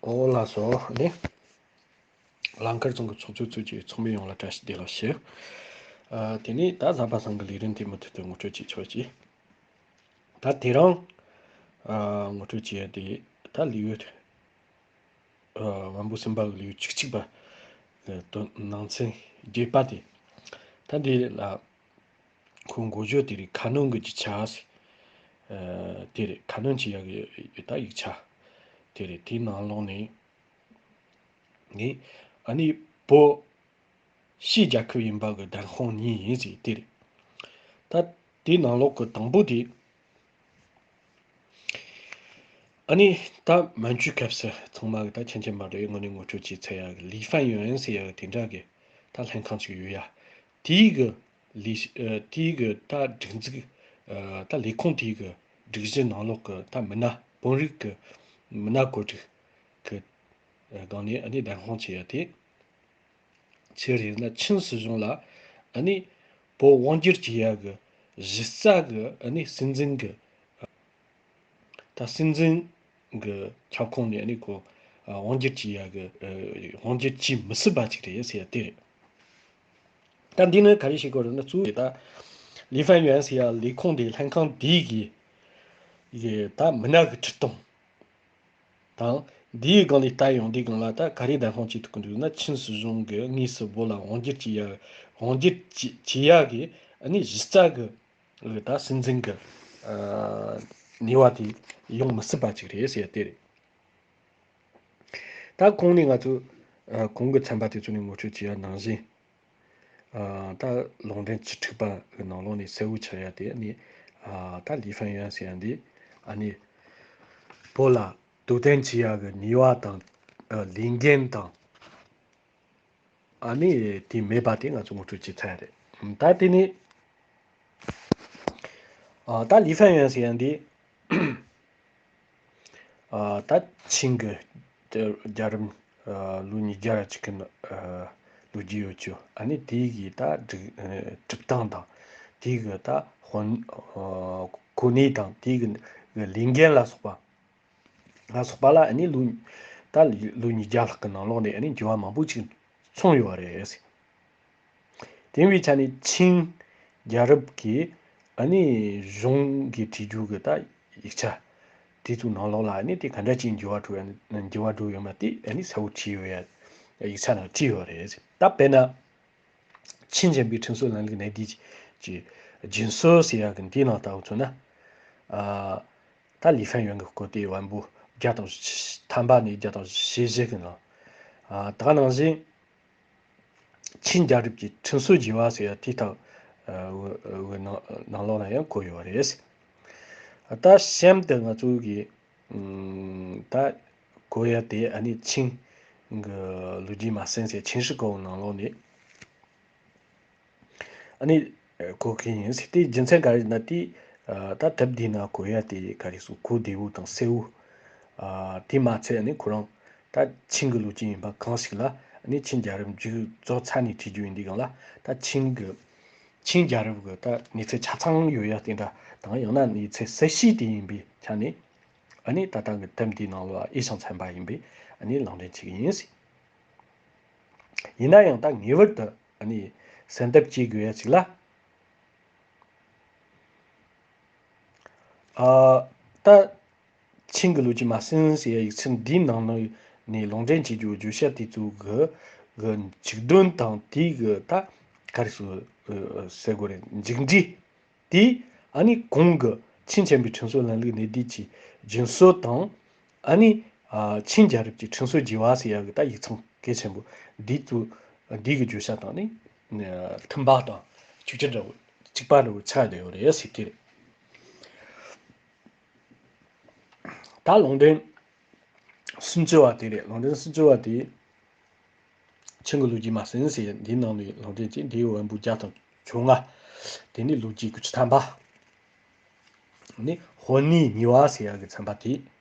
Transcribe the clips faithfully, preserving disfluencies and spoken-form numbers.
ཨོ་ལགས་སོ། ནི། ལང་ཀར་རྫོང་གི་ཚོགས་གཙོ་ཚོས་ཀྱི་ཚོགས་མི་ཡོངས་ལ་བཀྲ་ཤིས་བདེ་ལེགས་ཞུ། ཨ། དེ་ནས་ད་གཟའ་པ་སངས་ཀྱི་ལས་རིམ་དེ་མུ་མཐུད་དུ་ངོ་སྤྲོད་བྱེད་ཆོག་ཅིག་ད་དེ་རིང་ཨ་ངོ་སྤྲོད་བྱེད་ཡ་དེ་ད་ལེའུ་ཨ་བམ་པོ་གསུམ་པ་གི་ལེའུ་བཅུ་གཅིག་པ་གི་དོན་ནང་ཚན་བརྒྱད་པ་དེ། ད་འདི་ལ་ཁོ་འགོ་བརྗོད་དེ་རེད། ཁ་སྣོན་གྱི་རྒྱུ་ཆ་ཟེར། ཨ། དེ་རེད། ཁ་སྣོན་བྱེད་ཡག་གི་ད་ཡིག་ཆ་དེ་རེད། དེའི་ནང་ལོགས་ནས་ནི་ཨ་ནི་བོད་ཕྱིའི་རྒྱལ་ཁབ་ཡིན་པ་གི་བདེན་དཔང་གཉིས་ཡིན་ཟེར་དེ་རེད། ད་དེའི་ནང་ལོགས་ཀྱི་དང་པོ་དེ། ཨ་ནི་ད་མན་ཇུའི་སྐབས་སུ་ཚང་མ་གི་ད་ཁྱེད་ཁྱེད་མ་རེད། དངོས་གནས་ངོ་སྤྲོད་བྱས་ཚར་ཡག་གི་ལི་ཧྥན་ཡོན་ཟེར་ཡག་གི་དེ་འདྲ་གི་ད་ལྷན་ཁང་ཅིག་ཡོད་ཡ། དེའི་གི་ལས་ཨ་དེའི་གི་ད་སྒྲིག་འཛུགས་ཨ་ད་ལས་ཁུངས་དེའི་གི་སྒྲིག་གཞི་ནང་ལོགས་གི་ད་མི་སྣ་དཔོན་རིགས་གི་མི་སྣ་བཀོད་སྒྲིག་གི་ཨ་སྒང་ནས་ཨ་ནི་བདེན་དཔང་བྱེད་ཡ་དེ། ཆི་རེད་ཟེར་ན་ཆིན་སྲིད་གཞུང་ལ་ཨ་ནི་བོད་དབང་སྒྱུར་བྱེད་ཡ་གི་གཞི་རྩ་གི་ཨ་ནི་སྲིད་འཛིན་གི་ད་སྲིད་འཛིན་གི་ཁྱབ་ཁོངས་ནས་ཨ་ནི་ཁོ་ཨ་དབང་སྒྱུར་བྱེད་ཡ་གི་ཨ་དབང་སྒྱུར་བྱེད་མི་སྲིད་པ་ཅིག་རེད་ཟེར་ཡ་དེ་རེད། ད་འདི་ནི་ག་རེ་ཞིག་གོ་རེད་ན་གཙོ་བོ་དེ་ད་ལི་ཧྥན་ཡོན་ཟེར་ཡ་ལས་ཁུངས་དེ་ལྷན་ཁང་དེའི་གི་ཡི་ད་མི་སྣ་གི་ཁྲིད་སྟངས་དང་། འདིའི་སྒང་ལས་ལྟ་ཡོང་དུས་སྒང་ལ་ད་ག་རེ་བདེན་དཔང་བྱེད་ཐུབ་ཀྱི་འདུག་ན། ཆིན་སྲིད་གཞུང་གིས་དངོས་སུ་བོད་ལ་དབང་སྒྱུར་བྱེད་ཡ་དབང་སྒྱུར་བྱེད་བྱེད་ཡ་གི་ཨ་ནི་གཞི་རྩ་གི་ད་སྲིད་འཛིན་གི་ཨ་ནུས་པ་དེ་ཡོང་མི་སྲིད་པ་ཅིག་རེད་ཟེར་ཡ་དེ་རེད། ད་གོང་ནས་ང་ཚོས་ཨ་གོང་གི་ཚན་པ་དེ་ཚོ་ནས་ངོ་སྤྲོད་བྱས་པ་ནང་བཞིན། ཨ་ད་ལུང་འདྲེན་བཅུ་དྲུག་པ་གི་ནང་ལོགས་ནས་གསལ་བོ་ཆགས་ཡ་དེ་ནི། ཨ་ད་ལི་ཧྥན་ཡོན་ཟེར་ཡ་འདི་ཨ་ནི་བོད་ལ་དོ་དམ་བྱེད་ཡ་གི་ནུས་པ་དང་། ཨ་ལས་འགན་དང་། ཨ་ནི་དེ་མེད་པ་དེ་ང་ཚོ་ངོ་སྤྲོད་བྱས་ཚར་རེད། ད་དེ་ནི། ཨ་ད་ལི་ཧྥན་ཡོན་ཟེར་ཡ་འདི། ཨ་ད་ཆིང་གི་རྒྱལ་རབས་ཨ་ལོ་ཉིས་བརྒྱ་ཅིག་གི་ཨ་ལོ་རྒྱུས་ཡོད་ཅོ། ཨ་ནི་དེའི་གི་ད་སྒྲིག་ཨ་སྒྲུབ་སྟངས་དང་། དེའི་གི་ད་དཔོན་ཨ་གོ་གནས་དང་། དེའི་གི་ལས་འགན་ལ་སོགས་པ་ལ་སོགས་པ་ལ་ཨ་ནི་ལོ་ད་ལོ་ཉིས་བརྒྱ་ལྷག་གི་ནང་ལོགས་ནས་ཨ་ནི་འགྱུར་བ་མང་པོ་ཅིག་སོང་ཡོད་རེད། དེ་བའི་ཆ་ནས་ཆིང་རྒྱལ་རབས་ཀྱི་ཨ་ནི་གཞུང་གི་བྲིས་རྒྱུ་གི་ད་ཡིག་ཆ་དེ་ཚོའི་ནང་ལོགས་ལ་ཨ་ནི་དེ་ག་འདྲ་ཅིག་འགྱུར་བ་འགྲོ་ཡ་འགྱུར་བ་འགྲོ་ཡོད་མེད་དེ་ཨ་ནི་གསལ་བོ་བྲིས་ཡོད་ཡ། ཡིག་ཆ་ནང་བྲིས་ཡོད་རེད། ད་དཔེར་ན་ཆིང་ཆེན་པོའི་ཁྲིམས་སྲོལ་ལམ་ལུགས་གནད་བསྡུས་ཀྱི་རྒྱུན་སྲོལ་ཟེར་ཡ་གི་འདིའི་ནང་ལྟ་བུ་མཚོན་ན། ཨ་ད་ལི་ཧྥན་ཡོན་གྱི་སྐོར་དེ་བམ་པོ་བརྒྱ་དང་ཐམ་པ་ནས་བརྒྱ་དང་ཞེ་བཞི་གི་ནང་། ཨ་ད་ག་ནང་བཞིན། ཆིང་རྒྱལ་རབས་ཀྱི་ཁྲིམས་སྲོལ་བརྗེ་བ་ཟེར་ཡ་དེ་དག་ཨ་འོ་འོ་ནང་ནང་ལོགས་ན་ཡང་བཀོད་ཡོད་རེད། ད་གཤམ་དུ་ང་ཚོ་གི་ཨམ་ད་གོ་ཡ་དེ་ཨ་ནི་ཆིང་གི་ལོ་རྒྱུས་མ་ཟིན་ཟེར་ཆིང་ཧྲི་ཀའོ་ནང་ལོགས་ནས་ཨ་ནི་གོ་གི་ཡིན་ཟེར། དེའི་རྒྱུ་མཚན་ག་རེ་ཡིན་ན། དེ་ཨ་ད་དེབ་འདིའི་ནང་གོ་ཡ་དེ་ག་རེ་ཟེར་གོ་བདེ་བོ་དང་གསལ་བོ། ཨ་དེ་མ་ཚད་ཨ་ནི་ཁོ་རང་ད་ཆིང་གི་ལོ་རྒྱུས་ཡིན་པ་གང་ཞིག་ལ་ཨ་ནི་ཆིང་རྒྱལ་རབས་མཇུག་རྫོགས་ཚར་ནས་བྲིས་རྒྱུ་ཡིན་དུས་སྒང་ལ། ད་ཆིང་གི་ཆིང་རྒྱལ་རབས་ཀྱི་ད་གནས་ཚུལ་ཆ་ཚང་ཡོད་ཡ་དེ་འདྲ་དང་། ཡང་ན་གནས་ཚུལ་གསལ་བཤད་དེ་ཡིན་པའི་ཆ་ནས་ཨ་ནི་ད་ལྟ་གི་དེབ་འདིའི་ནང་ལ་དབྱེ་ཞིང་ཚན་པ་ཡིན་པས་ཨ་ནི་ལུང་འདྲེན་བྱེད་ཀྱི་ཡིན་ཟེར། ཡིན་ན་ཡང་ད་ངེས་པར་དུ་ཨ་ནི་གསལ་འདེབས་བྱེད་དགོས་ཡ་ཅིག་ལ། ཨ་ད་ཆིང་གི་ལོ་རྒྱུས་མ་ཟིན་ཟེར་ཡ་ཡིག་ཚད་འདིའི་ནང་ནས་ལུང་འདྲེན་བྱེད་རྒྱུ་བརྗོད་བྱ་དེ་ཚོ་གི་གི་མཇུག་དོན་དང་དེའི་གི་ད་ག་རེ་ཟེར་ཟེར་དགོས་རེད། མཇུག་འབྲས་དེ་ཨ་ནི་གོང་གི་ཆིང་ཆེན་པོའི་ཁྲིམས་སྲོལ་ལམ་ལུགས་གནད་བསྡུས་ཀྱི་རྒྱུན་སྲོལ་དང་། ཨ་ནི་ཨ་ཆིང་རྒྱལ་རབས་ཀྱི་ཁྲིམས་སྲོལ་བརྗེ་བ་ཟེར་ཡ་གི་ད་ཡིག་ཚང་གལ་ཆེན་པོ་འདི་ཚོ་འདི་གི་བརྗོད་བྱ་དང་ནི་མཐུན་པ་དང་གཅིག་གྱུར་འདྲ་བོ་གཅིག་པ་འདྲ་བོ་ཆགས་བསྡད་ཡོད་རེད་ཟེར་གྱི་རེད། ད་ལུང་འདྲེན་སུམ་ཅུ་བ་དེ་རེད། ལུང་འདྲེན་སུམ་ཅུ་བ་དེ་ཆིང་གི་ལོ་རྒྱུས་མ་ཟིན་ཟེར་འདིའི་ནང་ནས་ལུང་འདྲེན་གྱིས་འདིའི་བོན་པོ་བརྒྱ་དང་བཅོ་ལྔ། དེ་ནས་ལོ་རྒྱུས་དགུ་བཅུ་ཐམ་པ། ནི་དཔོན་གནས་གཉིས་པ་ཟེར་ཡ་གི་ཚན་པ་དེ་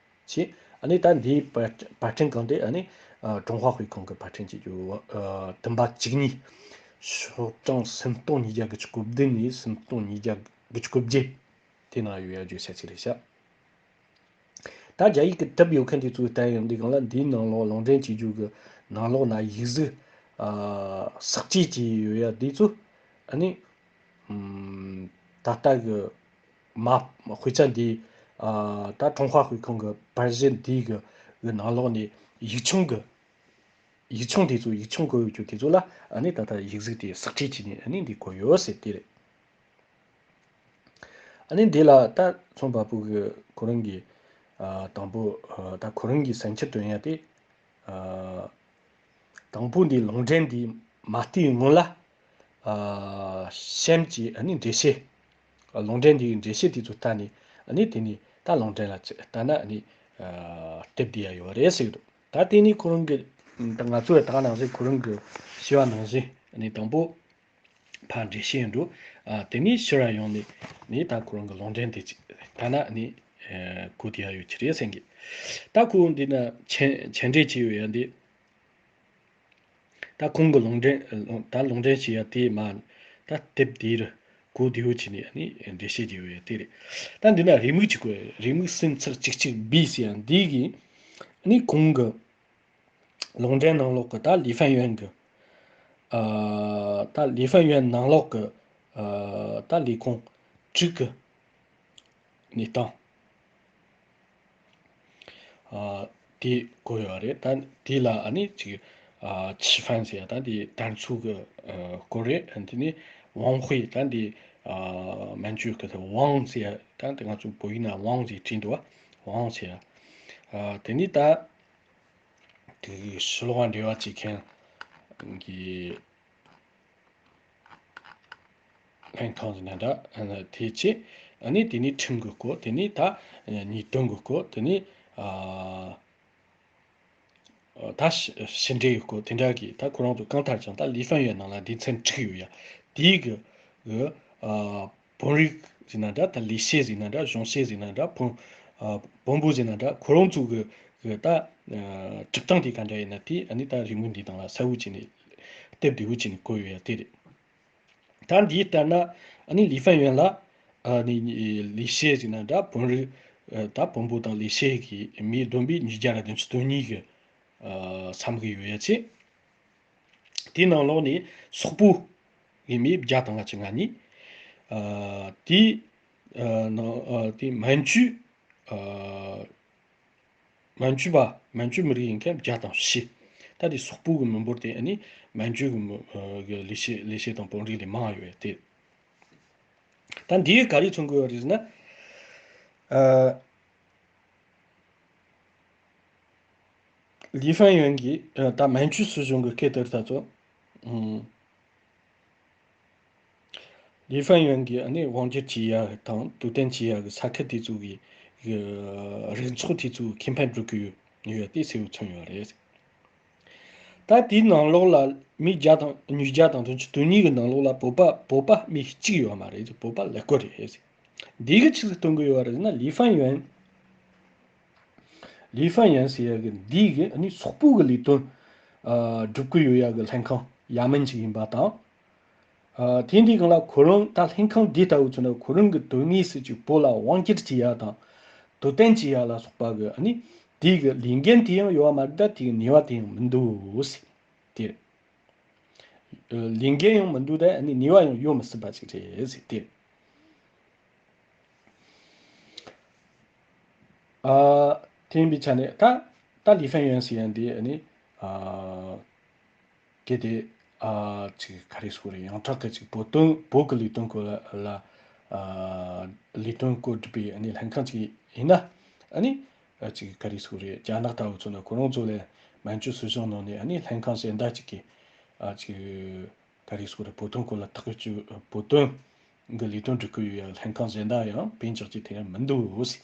བྱས། ཨ་ནི་ད་འདིའི་པར་པར་སྐྲུན་གང་དེ་ཨ་ནི་ཨ་ཀྲུང་ཧྭ་དཔེ་ཁང་གི་པར་སྐྲུན་བྱེད་རྒྱུ་ཨ་བདུན་པ་བཅུ་གཉིས། ཤོག་གྲངས་སུམ་སྟོང་ཉིས་བརྒྱ་དགུ་བཅུ་གོ་བདུན་ནས་སུམ་སྟོང་ཉིས་བརྒྱ་དགུ་བཅུ་གོ་བརྒྱད། དེ་ནང་ཡོད་ཡ་བརྗོད་བྱ་ཅིག་རེད་ཤག་ད་ ད་རྒྱ་ཡིག་གི་དེབ་ཡོད་མཁན་དེ་ཚོའི་ལྟ་ཡོང་དུས་སྒང་ལ། འདིའི་ནང་ལོགས་ལུང་འདྲེན་བྱེད་རྒྱུ་གི་ནང་ལོགས་ན་ཡིག་གཟུགས་ཨ་གསེག་བཅོས་བྱས་ཡོད་ཡ་དེ་ཚོ་ཨ་ནི་ཨམ་ད་ལྟ་གི་མ་དཔེ་ཆ་འདི་ཨ་ད་ཀྲུང་ཧྭ་དཔེ་ཁང་གི་པར་གཞི་འདི་གི་གི་ནང་ལོགས་ནས་ཡིག་ཆུང་གི་ཡིག་ཆུང་དེ་ཚོ་ཡིག་ཆུང་བཀོད་ཡོད་རྒྱུ་དེ་ཚོ་ལ་ཨ་ནི་ད་ལྟ་ཡིག་གཟུགས་དེ་གསེག་བཅོས་བྱས་ནས་ཨ་ནི་འདི་བཀོད་ཡོད་ཟེར་དེ་རེད། ཨ་ནི་འདི་ལ་ད་ཚོང་པ་པོ་གི་ཁོ་རང་གི་ཨ་དང་པོ་ཨ་ད་ཁོ་རང་གི་སེམས་ཁྲལ་བཏོན་ཡ་དེ། ཨ་དང་པོ་འདི་ལུང་འདྲེན་འདི་མ་བལྟས་སྔོན་ལ་ཨ་གཤམ་གྱི་ཨ་ནི་འགྲེལ་བཤད། ལུང་འདྲེན་འདིའི་འགྲེལ་བཤད་དེ་ཚོ་ལྟ་ནས་ཨ་ནི་དེ་ནས་ད་ལུང་འདྲེན་ལ་ལྟ་ན་ཨ་ནི་ཨ་དེབ་འདི་ཡ་ཡོད་རེད་ཟེར་གི་འདུག་ད་དེ་ནས་ཁོ་རང་གི་ད་ང་ཚོས་ད་ག་ནང་བཞིན་ཁོ་རང་གི་ཞུ་བ་ནང་བཞིན་ཨ་ནི་དང་པོ་ཕར་འགྲེལ་བཤད་འགྲོ། ཨ་དེ་ནས་ཕྱིར་ར་ཡོང་ནས་ནས་ད་ཁོ་རང་གི་ལུང་འདྲེན་དེ་ཅིག་ལྟ་ན་ནི་ཨ་གོ་བདེ་ཡ་ཡོད་ཀྱི་རེད་བསམ་གི། ད་ཁོ་འདི་ན་མཆན་མཆན་འགྲེལ་བྱས་ཡོད་ཡ་འདི། ད་ཁོང་གི་ལུང་འདྲེན་ད་ལུང་འདྲེན་བྱས་ཡ་དེ་མ་ད་དེབ་དེར་གོ་བདེ་བོ་བྱས་ནས་ནི་འགྲེལ་བཤད་བྱས་ཡོད་ཡ་དེ་རེད། ད་འདི་ན་རེའུ་མིག་ཅིག་དགོས། རེའུ་མིག་སུམ་ཚེག་གཅིག་གཅིག་བི་ཟེར་ཡ་འདི་གི་ནི་ཁོང་གི་ལུང་འདྲེན་ནང་ལོགས་ཀྱི་ད་ལི་ཧྥན་ཡོན་གྱི་ཨ་ད་ལི་ཧྥན་ཡོན་ནང་ལོགས་ཀྱི་ཨ་ད་ལས་ཁུངས་དྲུག་གི་གནས་སྟངས་ཨ་དེ་བཀོད་ཡོད་རེད། ད་དེ་ལ་ཨ་ནི་ཅིག་ཨ་ཆི་ཧྥན་ཟེར་ཡ་ད་འདི་དར་མཚོ་གི་ཨ་སྐོར་རེད། ཨ་དེ་ནི་ཝང་ཧུའེ་ད་འདི་ཨ་མན་ཇུ་གི་ད་ཝང་ཟེར་ཡ་ད་འདི་ང་ཚོ་བོད་ཡིག་ན་ཝང་ཟེར་བྲིས་འདུག་བ། ཝང་ཟེར་ཡ། ཨ་དེ་ནི་ད་དེ་གི་ཕྱི་ལོགས་འབྲེལ་བ་བྱེད་མཁན་གྱི་ལྷན་ཁང་ཟེར་ན་འདྲ་དེ་བྱས། ཨ་ནི་དེ་ནི་ཁྲིམས་ཀྱི་སྐོར། དེ་ནི་ད་ཉེས་དོན་གྱི་སྐོར། དེ་ནི་ཨ་ད་ཕྱི་ཕྱི་འབྲེལ་གྱི་སྐོར་དེ་འདྲ་གི་ད་ཁོ་རང་ཚོ་གང་ལྟར་ཀྱང་ད་ལི་ཧྥན་ཡོན་ནང་ལ་སྡེ་ཚན་དྲུག་ཡོད་ཡ། དེའི་གི་གི་ཨ་དཔོན་རིགས་ཟེར་ན་འདྲ། ད་ལས་བྱེད་ཟེར་ན་འདྲ། གཞུང་བྱེད་ཟེར་ན་འདྲ། དཔོན་ཨ་དཔོན་པོ་ཟེར་ན་འདྲ། ཁོ་རང་ཚོ་གི་གི་ད་ཨ་གྲུབ་སྟངས་དེ་ག་འདྲ་ཡིན་ན་དེ་ཨ་ནི་ད་རེའུ་མིག་འདི་སྟེང་ལ་གསལ་བོ་བྱས་ནས་དེབ་བདེ་བོ་བྱས་ནས་བཀོད་ཡོད་ཡ་དེ་རེད། ད་འདིའི་ལྟར་ན་ཨ་ནི་ལི་ཧྥན་ཡོན་ལ་ཨ་ནི་ལས་བྱེད་ཟེར་ན་འདྲ། དཔོན་རིགས་ཨ་ད་དཔོན་པོ་དང་ལས་བྱེད་ཀྱི་མིའི་བསྡོམས་པས་ཉིས་བརྒྱ་དང་བདུན་ཅུ་དོན་གཉིས་གི་ཨ་བསམ་གི་ཡོད་ཡ་ཆེ། དེའི་ནང་ལོགས་ནས་སོག་པོ་གི་མི་བརྒྱ་དང་ལྔ་བཅུ་ང་གཉིས། ཨ་དེའི་ཨ་ནང་ཨ་དེ་མན་ཇུ་ཨ་མན་ཇུ་པ་མན་ཇུ་མི་རིགས་ཡིན་མཁན་བརྒྱ་དང་བཞི། ད་དེ་སོག་པོ་གི་མི་འབོར་དེ་ཨ་ནི་མན་ཇུ་གི་མི་ཨ་གི་ལས་བྱེད་ལས་བྱེད་དང་དཔོན་རིགས་ལས་མང་ཡོད་དེ། ད་འདིས་ག་རེ་མཚོན་གི་ཡོད་རེད་ཟེར་ན། ཨ། ལི་ཧྥན་ཡོན་གྱིས་ཨ་ད་མན་ཇུ་སྲིད་གཞུང་གི་སྐད་དུ་ད་ཚོ། ཨུམ། ལི་ཧྥན་ཡོན་གྱིས་ཨ་ནི་དབང་སྒྱུར་བྱེད་ཡ་དང་དུས་སྟོན་བྱེད་ཡ་གི་ས་ཁུལ་དེ་ཚོ་གི་གི་རིགས་ཚོགས་དེ་ཚོ་ཁེ་ཕན་སྒྲུབ་ཀྱི་ཡོད་ཡོད་དེ་གསལ་བོ་མཚོན་ཡོད་རེད། ད་དེའི་ནང་ལོགས་ལ་མི་བརྒྱ་དང་ཉིས་བརྒྱ་དང་དོན་གཅིག་དོན་གཉིས་ཀྱི་ནང་ལོགས་ལ་བོད་པ་བོད་པ་མི་གཅིག་ཡོད་མ་རེད། བོད་པ་ལས་ཀོ་རེད། འདི་གི་ཆི་ཟིག་སྟོན་གི་ཡོད་རེད་ན། ལི་ཧྥན་ཡོན། ལི་ཧྥན་ཡོན་ཟེར་ཡ་གི་འདི་གི་ཨ་ནི་སོག་པོ་གི་ལས་དོན་ཨ་སྒྲུབ་གི་ཡོད་ཡ་གི་ལྷན་ཁང་ཡ་མན་ཅིག་ཡིན་པ་དང་། ཨ་དེ་འདི་གང་ལ་ཁོ་རང་ད་ལྷན་ཁང་འདི་ལྟ་བུ་ཚོ་ན་ཁོ་རང་གི་དོན་དངོས་སུ་ཅིག་བོད་ལ་དབང་སྒྱུར་བྱེད་ཡ་དང་དུ་བསྟན་བྱེད་ཡ་ལ་སོགས་པ་གི་ཨ་ནི་དེ་གི་ལས་འགན་དེ་ཡང་ཡོད་པ་མ་རེད། ད་དེ་གི་ནུས་པ་དེ་ཡང་མི་འདུག་ཟེར། དེ་ལས་འགན་ཡང་མི་འདུག་ད་ཨ་ནི་ནུས་པ་ཡང་ཡོད་མི་སྲིད་པ་ཅིག་རེད་ཟེར་དེ། ཨ་དེ་ཡིན་པའི་ཆ་ནས་ད་ད་ལི་ཧྥན་ཡོན་ཟེར་ཡ་འདི་ཨ་ནི་ཨ་གལ་ཏེ་ཨ་ཅིག་ག་རེ་ཟེར་དགོས་རེད། ཡོངས་གྲགས་ཀྱི་ཅིག་བོད་དོན་བོད་ཀྱི་ལས་དོན་སྐོར་ལ་ཨ་ལས་དོན་སྐོར་སྒྲུབ་པའི་ཨ་ནི་ལྷན་ཁང་ཅིག་ཡིན་ན། ཨ་ནི་ཨ་ཅིག་ག་རེ་ཟེར་དགོས་རེད། རྒྱ་ནག་ལྟ་བུ་ཚོ་ནི་ཁོ་རང་ཚོ་ལས་མན་ཇུ་སྲིད་གཞུང་ནང་ནས་ཨ་ནི་ལྷན་ཁང་གཞན་དག་ཅིག་གིས་ཨ་ཅིག་ག་རེ་ཟེར་དགོས་རེད། བོད་དོན་སྐོར་ལ་ཐག་གཅོད་བོད་དོན་གི་ལས་དོན་སྒྲུབ་ཀྱི་ཡོད་ཡ་ལྷན་ཁང་གཞན་དག་ཡང་ཕན་ཆགས་ཀྱི་དེ་ཡང་མི་འདུག་ཟེར།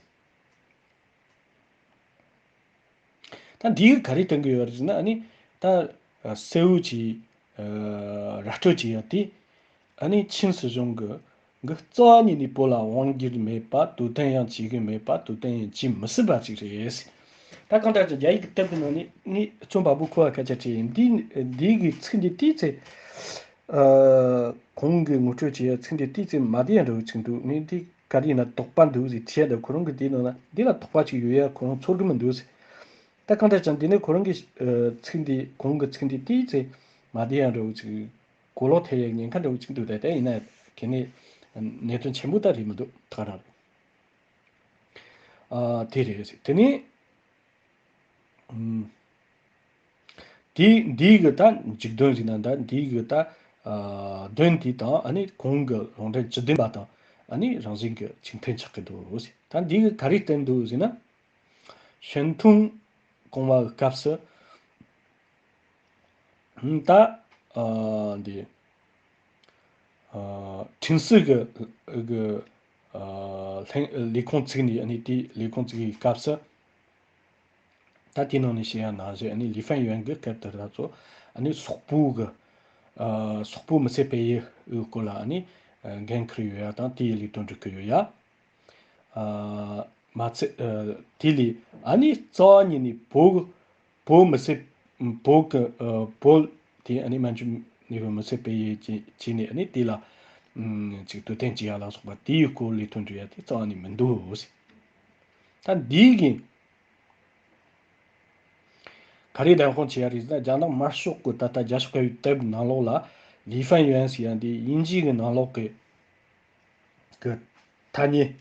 ད་འདིས་ག་རེ་སྟོན་གྱི་ཡོད་རེད་ཟེར་ན། ཨ་ནི་ད་གསལ་བོ་ཅིག་ར་སྤྲོད་བྱེད་ཡ་དེ་ཨ་ནི་ཆིན་སྲིད་གཞུང་གི་གི་རྩ་བ་ཉིད་ནས་བོད་ལ་དབང་སྒྱུར་མེད་པ། དོ་དམ་ཡང་བྱེད་གི་མེད་པ། དོ་དམ་ཡང་བྱེད་མི་སྲིད་པ་ཅིག་རེད། ད་གང་ལྟར་ཀྱང་རྒྱ་ཡིག་གི་དེབ་ཀྱི་ནང་ནས་ངས་རྩོམ་པ་པོ་ཁོ་བ་སྐད་ཆ་དྲིས་ཡིན། འདི་འདི་གི་ཚིག་འདི་ཏོག་ཙམ་ཨ་གོང་གི་ངོ་སྤྲོད་བྱེད་ཡ་ཚིག་འདི་ཏོག་ཙམ་མ་བདེ་ཡ་འདྲ་བོ་ཅིག་འདུག་ངས་འདི་ ག་རེ་ཡིན་ན་དོགས་པ་འདུག་ཟེར་དྲིས་ཡ་འདུག་ཁོ་རང་གི་དེའི་ནང་ན་འདི་ལ་དོགས་པ་ཅིག་ཡོད་ཡ་ཁོ་རང་ཚོར་གི་མི་འདུག་ཟེར། ད་གང་ལྟར་ཀྱང་འདི་ནས་ཁོ་རང་གི་ཚིག་འདི་གོང་གི་ཚིག་འདི་དེའི་ཚེ་མ་བདེ་ཡ་འདྲ་བོ་ཅིག་གོ་ལོག་ཐེབས་ཡ་ཉེན་ཁ་འདྲ་བོ་ཅིག་འདུག་ད་ལྟ་ཡིན་ན་ཁྱེད་ནས་གནད་དོན་ཆེན་པོ་ད་རེད་མི་འདུག་ད་ག་རང་རེད། ཨ་དེ་རེད་ཟེར་དེ་ནས། ཨུམ། དེ་འདིའི་གི་ད་འཇིག་དོན་ཟེར་ན་ད་འདིའི་གི་ད་ཨ་དོན་དེ་དང་ཨ་ནི་གོང་གི་ལུང་འདྲེན་བཅུ་བདུན་པ་དང་ཨ་ནི་རང་བཞིན་གྱི་གཅིག་མཐུན་ཆགས་ཀྱི་འདུག་ཟེར། ད་འདིའི་གི་ག་རེ་བསྟན་འདུག་ཟེར་ན། ཞུན་ཐུང་གོང་མ་གི་སྐབས་སུ་ད་ཨ་འདི་ཨ་ཁྲིན་སི་གི་གི་ཨ་ལྷན་ལས་ཁུངས་བཙུགས་ནས་ཨ་ནི་དེའི་ལས་ཁུངས་བཙུགས་ཀྱི་སྐབས་སུ། ད་དེའི་ནང་ནས་བཤད་ཡ་ནང་བཞིན་ཨ་ནི་ལི་ཧྥན་ཡོན་གྱི་སྐབས་དེ་ད་ཚོ་ཨ་ནི་སོག་པོ་གི་ཨ་སོག་པོ་མི་སེར་སྤེལ་ཡུལ་གྱི་སྐོར་ལ་ཨ་ནི་འགན་འཁུར་ཡོད་ཡ་དང་དེའི་ལས་དོན་སྒྲུབ་ཀྱི་ཡོད་ཡ། ཨ་མ་ཚད་ཨ་དེ་ལས་ཨ་ནི་རྩ་བ་ཉིད་ནས་བོད་བོད་མི་སེར་བོད་གི་ཨ་བོད་དེ་ཨ་ནི་མན་ཇུ་ནི་གི་མི་སེར་སྤེལ་ཡུལ་བྱས་བྱས་ནས་ཨ་ནི་དེ་ལ་ཨམ་ཅིག་དུས་སྟོན་བྱེད་ཡ་ལ་སོགས་པ་དེའི་སྐོར་ལས་དོན་སྒྲུབ་ཡ་དེ་རྩ་བ་ནས་མི་འདུག་ཟེར། ད་འདིའི་གི་ག་རེ་བདེན་དཔང་བྱེད་ཡ་རེད་ཟེར་ན་རྒྱ་ནག་དམར་ཤོག་གི་ད་ལྟ་རྒྱལ་སྤྱི་ཁ་ཡོད་དེབ་ནང་ལོགས་ལ་ལི་ཧྥན་ཡོན་ཟེར་ཡ་འདི་དབྱིན་ཇི་གི་ནང་ལོགས་གི་གི་ཐ་སྙད་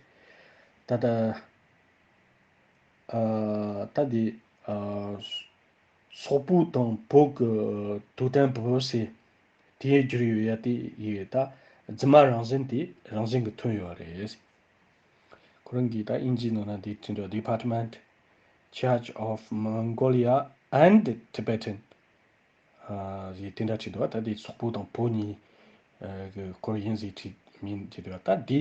ད་ལྟ་ཨ་ད་འདི་ཨ་སོག་པོ་དང་བོད་ཀྱི་དོ་དམ་བོད་ཟེར་དེའི་བསྒྱུར་ཡོད་ཡ་དེ་ཡིས་ད་རྫུན་མ་རང་བཞིན་དེ་རང་བཞིན་གྱིས་ཐོན་ཡོད་རེད། ཁོ་རང་གིས་ད་དབྱིན་ཇིའི་ནང་ན་འདི་བྲིས་འདུག Department Charge of Mongolia and Tibetan ཨ་ཞེས་དེ་འདྲ་བྲིས་འདུག་ད་འདི་སོག་པོ་དང་བོད་གཉིས་ཨ་གི་སྐོར་ཡིན་ཟེར་བྲིས་མིན་བྲིས་འདུག་ད་འདི་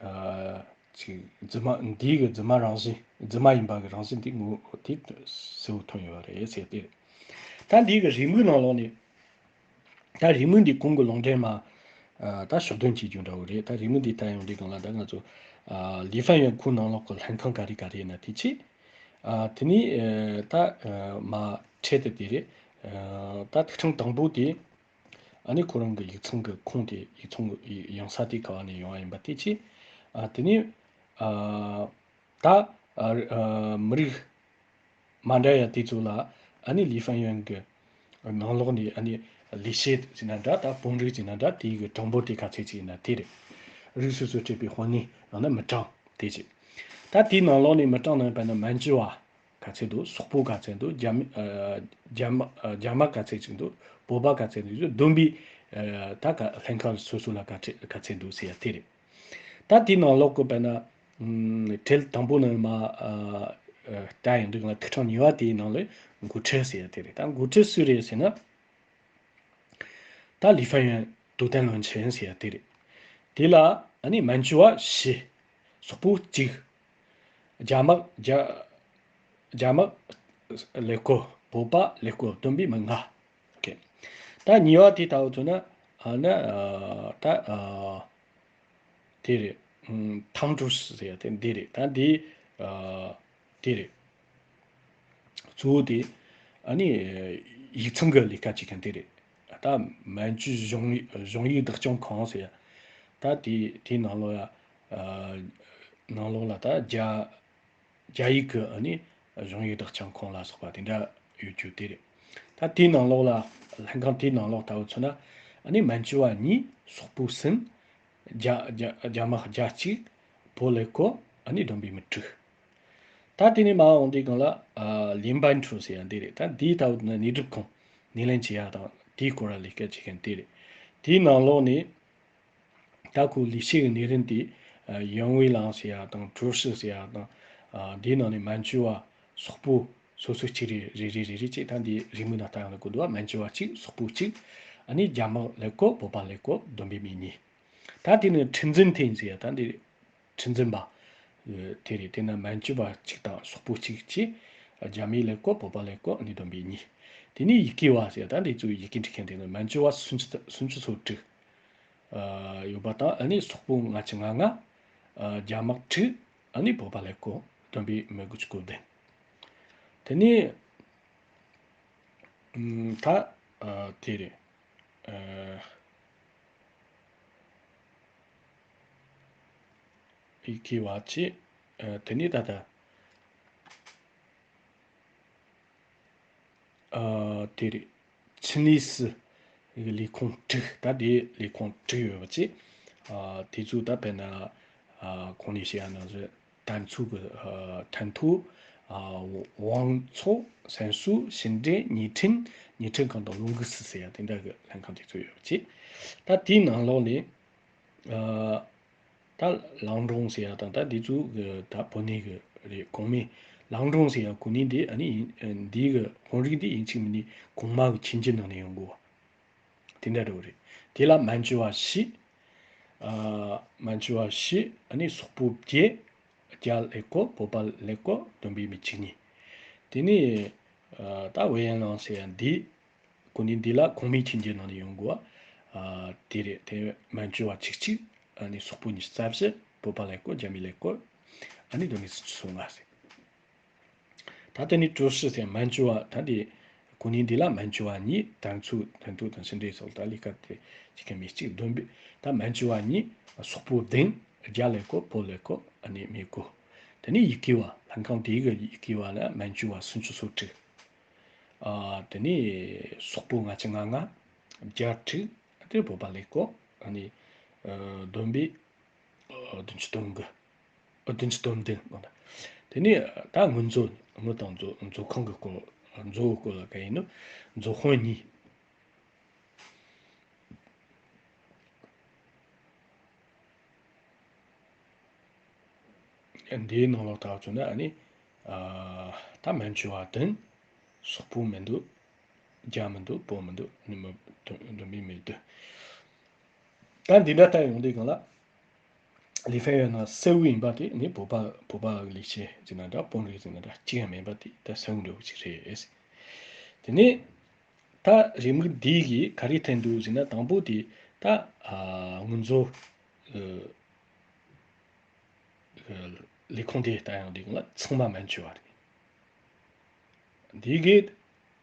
ཨ་ཅིག་རྫུན་མ་འདི་གི་རྫུན་མ་རང་བཞིན་རྫུན་མ་ཡིན་པ་གི་རང་བཞིན་འདི་ངོ་དེ་གསལ་བོ་ཐོན་ཡོད་རེད་ཟེར་ཏེ། ད་འདི་གི་རེའུ་མིག་ནང་ལོགས་ནས། ད་རེའུ་མིག་འདི་གོང་གི་ལུང་འདྲེན་མ་ཨ་ད་ཕྱོགས་སྟོན་བྱེད་རྒྱུ་འདྲ་བོ་རེད། ད་རེའུ་མིག་འདི་ལྟ་ཡོང་དུས་སྒང་ལ་ད་ང་ཚོ་ཨ་ལི་ཧྥན་ཡོན་ཁོའི་ནང་ལོགས་ཀྱི་ལྷན་ཁང་ག་རེ་ག་རེ་ཡིན་ན་དེ་ཆེ། ཨ་དེ་ནས་ཨ་ད་ཨ་མ་འཕྲལ་དུ་དེ་རེད། ཨ་ད་ཐིག་ཕྲེང་དང་པོ་དེ་ཨ་ནི་ཁོ་རང་གི་ཡིག་ཚང་གི་ཁོངས་དེ་ཡིག་ཚང་གི་ཡང་ས་དེ་ག་བ་ནས་ཡོང་བ་ཡིན་པ་དེ་ཆེ། ཨ་དེ་ནས་ཨ་ད་ཨ་ཨ་མི་རིགས་མ་འདྲ་ཡ་དེ་ཚོ་ལ་ཨ་ནི་ལི་ཧྥན་ཡོན་གྱི་ནང་ལོགས་ནས་ཨ་ནི་ལི་ཤེ་ཟེར་ན་འདྲ་ད་བོན་རིགས་ཟེར་ན་འདྲ་དེའི་གི་གྲངས་འབོར་དེ་ག་ཚད་ཅིག་ཡིན་ན་དེ་རེད། རིགས་སོ་སོས་སྤྲད་པའི་དཔོན་གནས་ཡང་ན་མི་གྲངས་དེ་ཅིག་ད་དེའི་ནང་ལོགས་ནས་མི་གྲངས་ནང་བས་ན་མན་ཇུ་བ་ག་ཚད་འདུག་སོག་པོ་ག་ཚད་འདུག་རྒྱ་མི་ཨ་རྒྱ་དམག་ཨ་རྒྱ་དམག་ག་ཚད་ཅིག་འདུག་བོད་པ་ག་ཚད་འདུག་བསྡོམས་པས་ཨ་ད་ག་ལྷན་ཁང་སོ་སོ་ལ་ག་ཚད་ག་ཚད་འདུག་ཟེར་ཡ་དེ་རེད། ད་དེའི་ནང་ལོགས་ཀྱི་དཔེར་ན། ཨམ་གྲལ་དང་པོ་ནང་མ་ཨ་ཨ་ལྟ་ཡོང་དུས་ང་ཐིག་ཕྲེང་གཉིས་པ་དེའི་ནང་ལ་འགོ་ཁྲིད་ཟེར་ཡ་དེ་རེད། ད་འགོ་ཁྲིད་སུ་རེད་ཟེར་ན། ད་ལི་ཧྥན་ཡོན་དུ་ཏན་བློན་ཆེན་ཟེར་ཡ་དེ་རེད། དེ་ལ་ཨ་ནི་མན་ཇུ་བ་བཞི། སོག་པོ་གཅིག་རྒྱ་དམག་རྒྱ་རྒྱ་དམག་ཀླད་ཀོར་བོད་པ་ཀླད་ཀོར་བསྡོམས་པས་མི་ལྔ། ཨོ་ཁེ། ད་གཉིས་པ་དེ་ལྟ་བུ་མཚོན་ན་ཨ་ནི་ཨ་ད་ཨ་དེ་རེད། ཨུམ་ཐམ་ཀྲུ་ཟེར་ཡ་དེ་འདི་རེད། ད་འདི་ཨ་དེ་རེད། གཙོ་བོ་དེ་ཨ་ནི་ཡིག་ཚང་གི་ལས་ཀ་བྱེད་མཁན་དེ་རེད། ད་མན་ཇུ་གཞུང་གཞུང་ཡིག་བདག་སྐྱོང་ཁང་ཟེར་ཡ། ད་དེ་དེའི་ནང་ལོགས་ཡ་ཨ་ནང་ལོགས་ལ་ད་རྒྱ་རྒྱ་ཡིག་གི་ཨ་ནི་གཞུང་ཡིག་བདག་སྐྱོང་ཁང་ལ་སོགས་པ་དེ་འདྲ་ཡོད་རྒྱུ་དེ་རེད། ད་དེའི་ནང་ལོགས་ལ་ལྷན་ཁང་དེའི་ནང་ལོགས་ལྟ་བུ་མཚོན་ན་ཨ་ནི་མན་ཇུ་བ་གཉིས། སོག་པོ་གསུམ། རྒྱ་རྒྱ་རྒྱ་དམག་བརྒྱ་གཅིག་བོད་ཀླད་ཀོར་ཨ་ནི་བསྡོམས་པས་མི་དྲུག་ད་དེ་ནས་མར་འོང་དུས་སྒང་ལ་ཨ་ལིན་པན་ཁྲུའུ་ཟེར་ཡ་འདི་རེད། ད་འདིའི་ལྟ་བུ་ནི་ནས་སྒྲུབ་ཁང་སྣེ་ལེན་བྱེད་ཡ་དང་དེའི་སྐོར་ལ་ལས་ཀ་བྱེད་མཁན་དེ་རེད། དེའི་ནང་ལོགས་ནས། ད་ཁོ་ལི་ཤེ་གི་གནས་རིམ་དེ་ཡང་ཝེ་ལང་ཟེར་ཡ་དང་ཀྲུའུ་ཧྲི་ཟེར་ཡ་དང་། དེའི་ནང་ནས་མན་ཇུ་བ་སོག་པོ་སོ་སོ་གཅིག་རེ་རེ་རེ་རེ་རེ་བྱས། ད་འདི་རེའུ་མིག་ནང་ལྟ་ཡོང་ན་གོ་འདུག་བ། མན་ཇུ་བ་གཅིག་སོག་པོ་གཅིག་ཨ་ནི་རྒྱ་དམག་ཀླད་ཀོར་བོད་པ་ཀླད་ཀོར་བསྡོམས་པས་མི་གཉིས། ད་དེ་ནས་ཁྲི་འཛིན་ཐིང་ཟེར་ཡ་ད་འདི་ཁྲི་འཛིན་པ་དེ་རེད། དེ་ན་མན་ཇུ་བ་གཅིག་དང་སོག་པོ་གཅིག་བྱས། རྒྱ་མིའི་ཀླད་ཀོར་བོད་པ་ཀླད་ཀོར་ཨ་ནི་བསྡོམས་པས་གཉིས། དེ་ནས་ཡི་གེ་བ་ཟེར་ཡ་ད་འདི་ཚོའི་ཡི་གེ་འབྲི་མཁན་དེ་ནི་མན་ཇུ་བ་སུམ་ཅུ་སུམ་ཅུ་སོ་དྲུག་ཨ་ཡོད་པ་དང་། ཨ་ནི་སོག་པོ་ལྔ་བཅུ་ང་ལྔ། ཨ་རྒྱ་དམག་དྲུག་ཨ་ནི་བོད་པ་ཀླད་ཀོར་བསྡོམས་པས་མི་དགུ་བཅུ་གོ་བདུན། དེ་ནས་ཨམ་ད་ཨ་དེ་རེད། ཨ་ ཡི་གེ་བ་བཅས། ཨ། དེ་ནས་ད་ལྟ། ཨ། དེ་རེད། ཆི་ནི་སི་གི་ལས་ཁུངས་དྲུག་ད་དེ་ལས་ཁུངས་དྲུག་ཡོད་པ་བཅས། ཨ། དེ་ཚོ་ད་དཔེར་ན། ཨ། གོང་ནས་བཤད་ཡ་ནང་བཞིན་ཐན་ཚོགས་ཀྱི། ཨ། ཐན་ཐོ། ཨ། ཝང་ཚོགས། སན་སུའུ། ཤིན་ཀྲེན། ཉི་ཁྲིན། ཉི་ཁྲིན་ཁང་དང་ལུང་གི་སི་ཟེར་ཡ་དེ་འདྲ་གི་ལྷན་ཁང་དེ་ཚོ་ཡོད་པ་བཅས། ད་དེའི་ནང་ལོགས་ནས། ཨ། ད་ལང་ཀྲོང་ཟེར་ཡ་དང་ད་འདི་ཚོ་གི་ད་བོད་ནས་གི་རེད། གོང་མའི་ལང་ཀྲོང་ཟེར་ཡ་གོ་ནི་འདི། ཨ་ནི་འདི་གི་དཔོན་རིགས་འདི་ཡིན་གཅིག་མིན་ནི་གོང་མ་གི་ཁྱིམ་རྒྱུད་ནང་ནས་ཡོང་གོ་བ་དེ་འདྲ་འདྲ་བོ་རེད། དེ་ལ་མན་ཇུ་བ་བཞི། ཨ། མན་ཇུ་བ་བཞི། ཨ་ནི་སོག་པོ་བརྒྱད། རྒྱ་ཀླད་ཀོར། བོད་པ་ཀླད་ཀོར། བསྡོམས་པས་མི་བཅུ་གཉིས། དེ་ནས། ཨ། ད་ཝེ་ཡན་ལང་ཟེར་ཡ་འདི། གོ་ནི་འདི་ལ་གོང་མའི་ཁྱིམ་རྒྱུད་ནང་ནས་ཡོང་གོ་བ། ཨ། དེ་རེད། དེ་མན་ཇུ་བ་བཅུ་གཅིག། ཨ་ནི་སོག་པོ་ཉི་ཤུ་རྩ་བཞི། བོད་པ་ཀླད་ཀོར། རྒྱ་མི་ཀླད་ཀོར། ཨ་ནི་བསྡོམས་པས་སུམ་ཅུ་སོ་ལྔ་ཟེར། ད་དེ་ནས་ཀྲོའུ་ཧྲི་ཟེར་མན་ཇུ་བ། ད་དེ་གོ་ནི་འདི་ལ་མན་ཇུ་བ་གཉིས། ཐན་ཚོགས། ཐན་ཐོ་དང་ཤིན་ཀྲེན་སོགས། ད་ལས་ཀ་དེ་གཅིག་གམ་མི་གཅིག་བསྡོམས་པས་ད་མན་ཇུ་བ་གཉིས། སོག་པོ་བདུན། རྒྱ་ཀླད་ཀོར། བོད་ཀླད་ཀོར། ཨ་ནི་མི་དགུ། དེ་ནས་ཡི་གེ་བ། ལྷན་ཁང་དེའི་གི་ཡི་གེ་བ་ལ་མན་ཇུ་བ་སུམ་ཅུ་སོ་དྲུག། ཨ། དེ་ནས་སོག་པོ་ལྔ་བཅུ་ང་ལྔ། རྒྱ་དྲུག། དེ་བོད་པ་ཀླད་ཀོར། ཨ་ནི། ཨ། བསྡོམས་པས། ཨ། བདུན་ཅུ་དོན་དགུ། ཨ། བདུན་ཅུ་དོན་བདུན། དེ་ནས་ད་དངུལ་མཛོད། དངུལ་དང་མཛོད། མཛོད་ཁང་གི་སྐོར། མཛོད་སྐོར་ལ་ག་ཡིན་ནོ། མཛོད་དཔོན་གཉིས། འདིའི་ནང་ལོགས་ལྟ་བུ་བྱུང་ན། ཨ་ནི། ཨ། ད་མན་ཇུ་བ་བདུན། སོག་པོ་མི་འདུག། རྒྱ་མི་འདུག། བོད་མི་འདུག། ཨ་ནི་མི་བསྡོམས་པས་མི་བདུན། ད་འདི་འདྲ་ལྟ་ཡོང་དུས་སྒང་ལ། ལི་ཧྥན་ཡོན་ནང་གསལ་བོ་ཡིན་པ་དེ་ནི་བོད་པ། བོད་པ་ལས་བྱེད་ཟེར་ན་འདྲ། དཔོན་རིགས་ཟེར་ན་འདྲ། གཅིག་ཡང་མིན་པ་དེ་ད་གསལ་བོ་འདྲ་བོ་ཅིག་རེད། དེ་ནས་ད་རེའུ་མིག་འདི་གིས་ག་རེ་སྟོན་འདུག་ཟེར་ན། དང་པོ་དེ་ད། ཨ། དངུལ་མཛོད། ཨ། ལས་ཁུངས་དེ་ལྟ་ཡོང་དུས་སྒང་ལ་ཚང་མ་མན་ཇུ་བ་རེད། འདི་གི།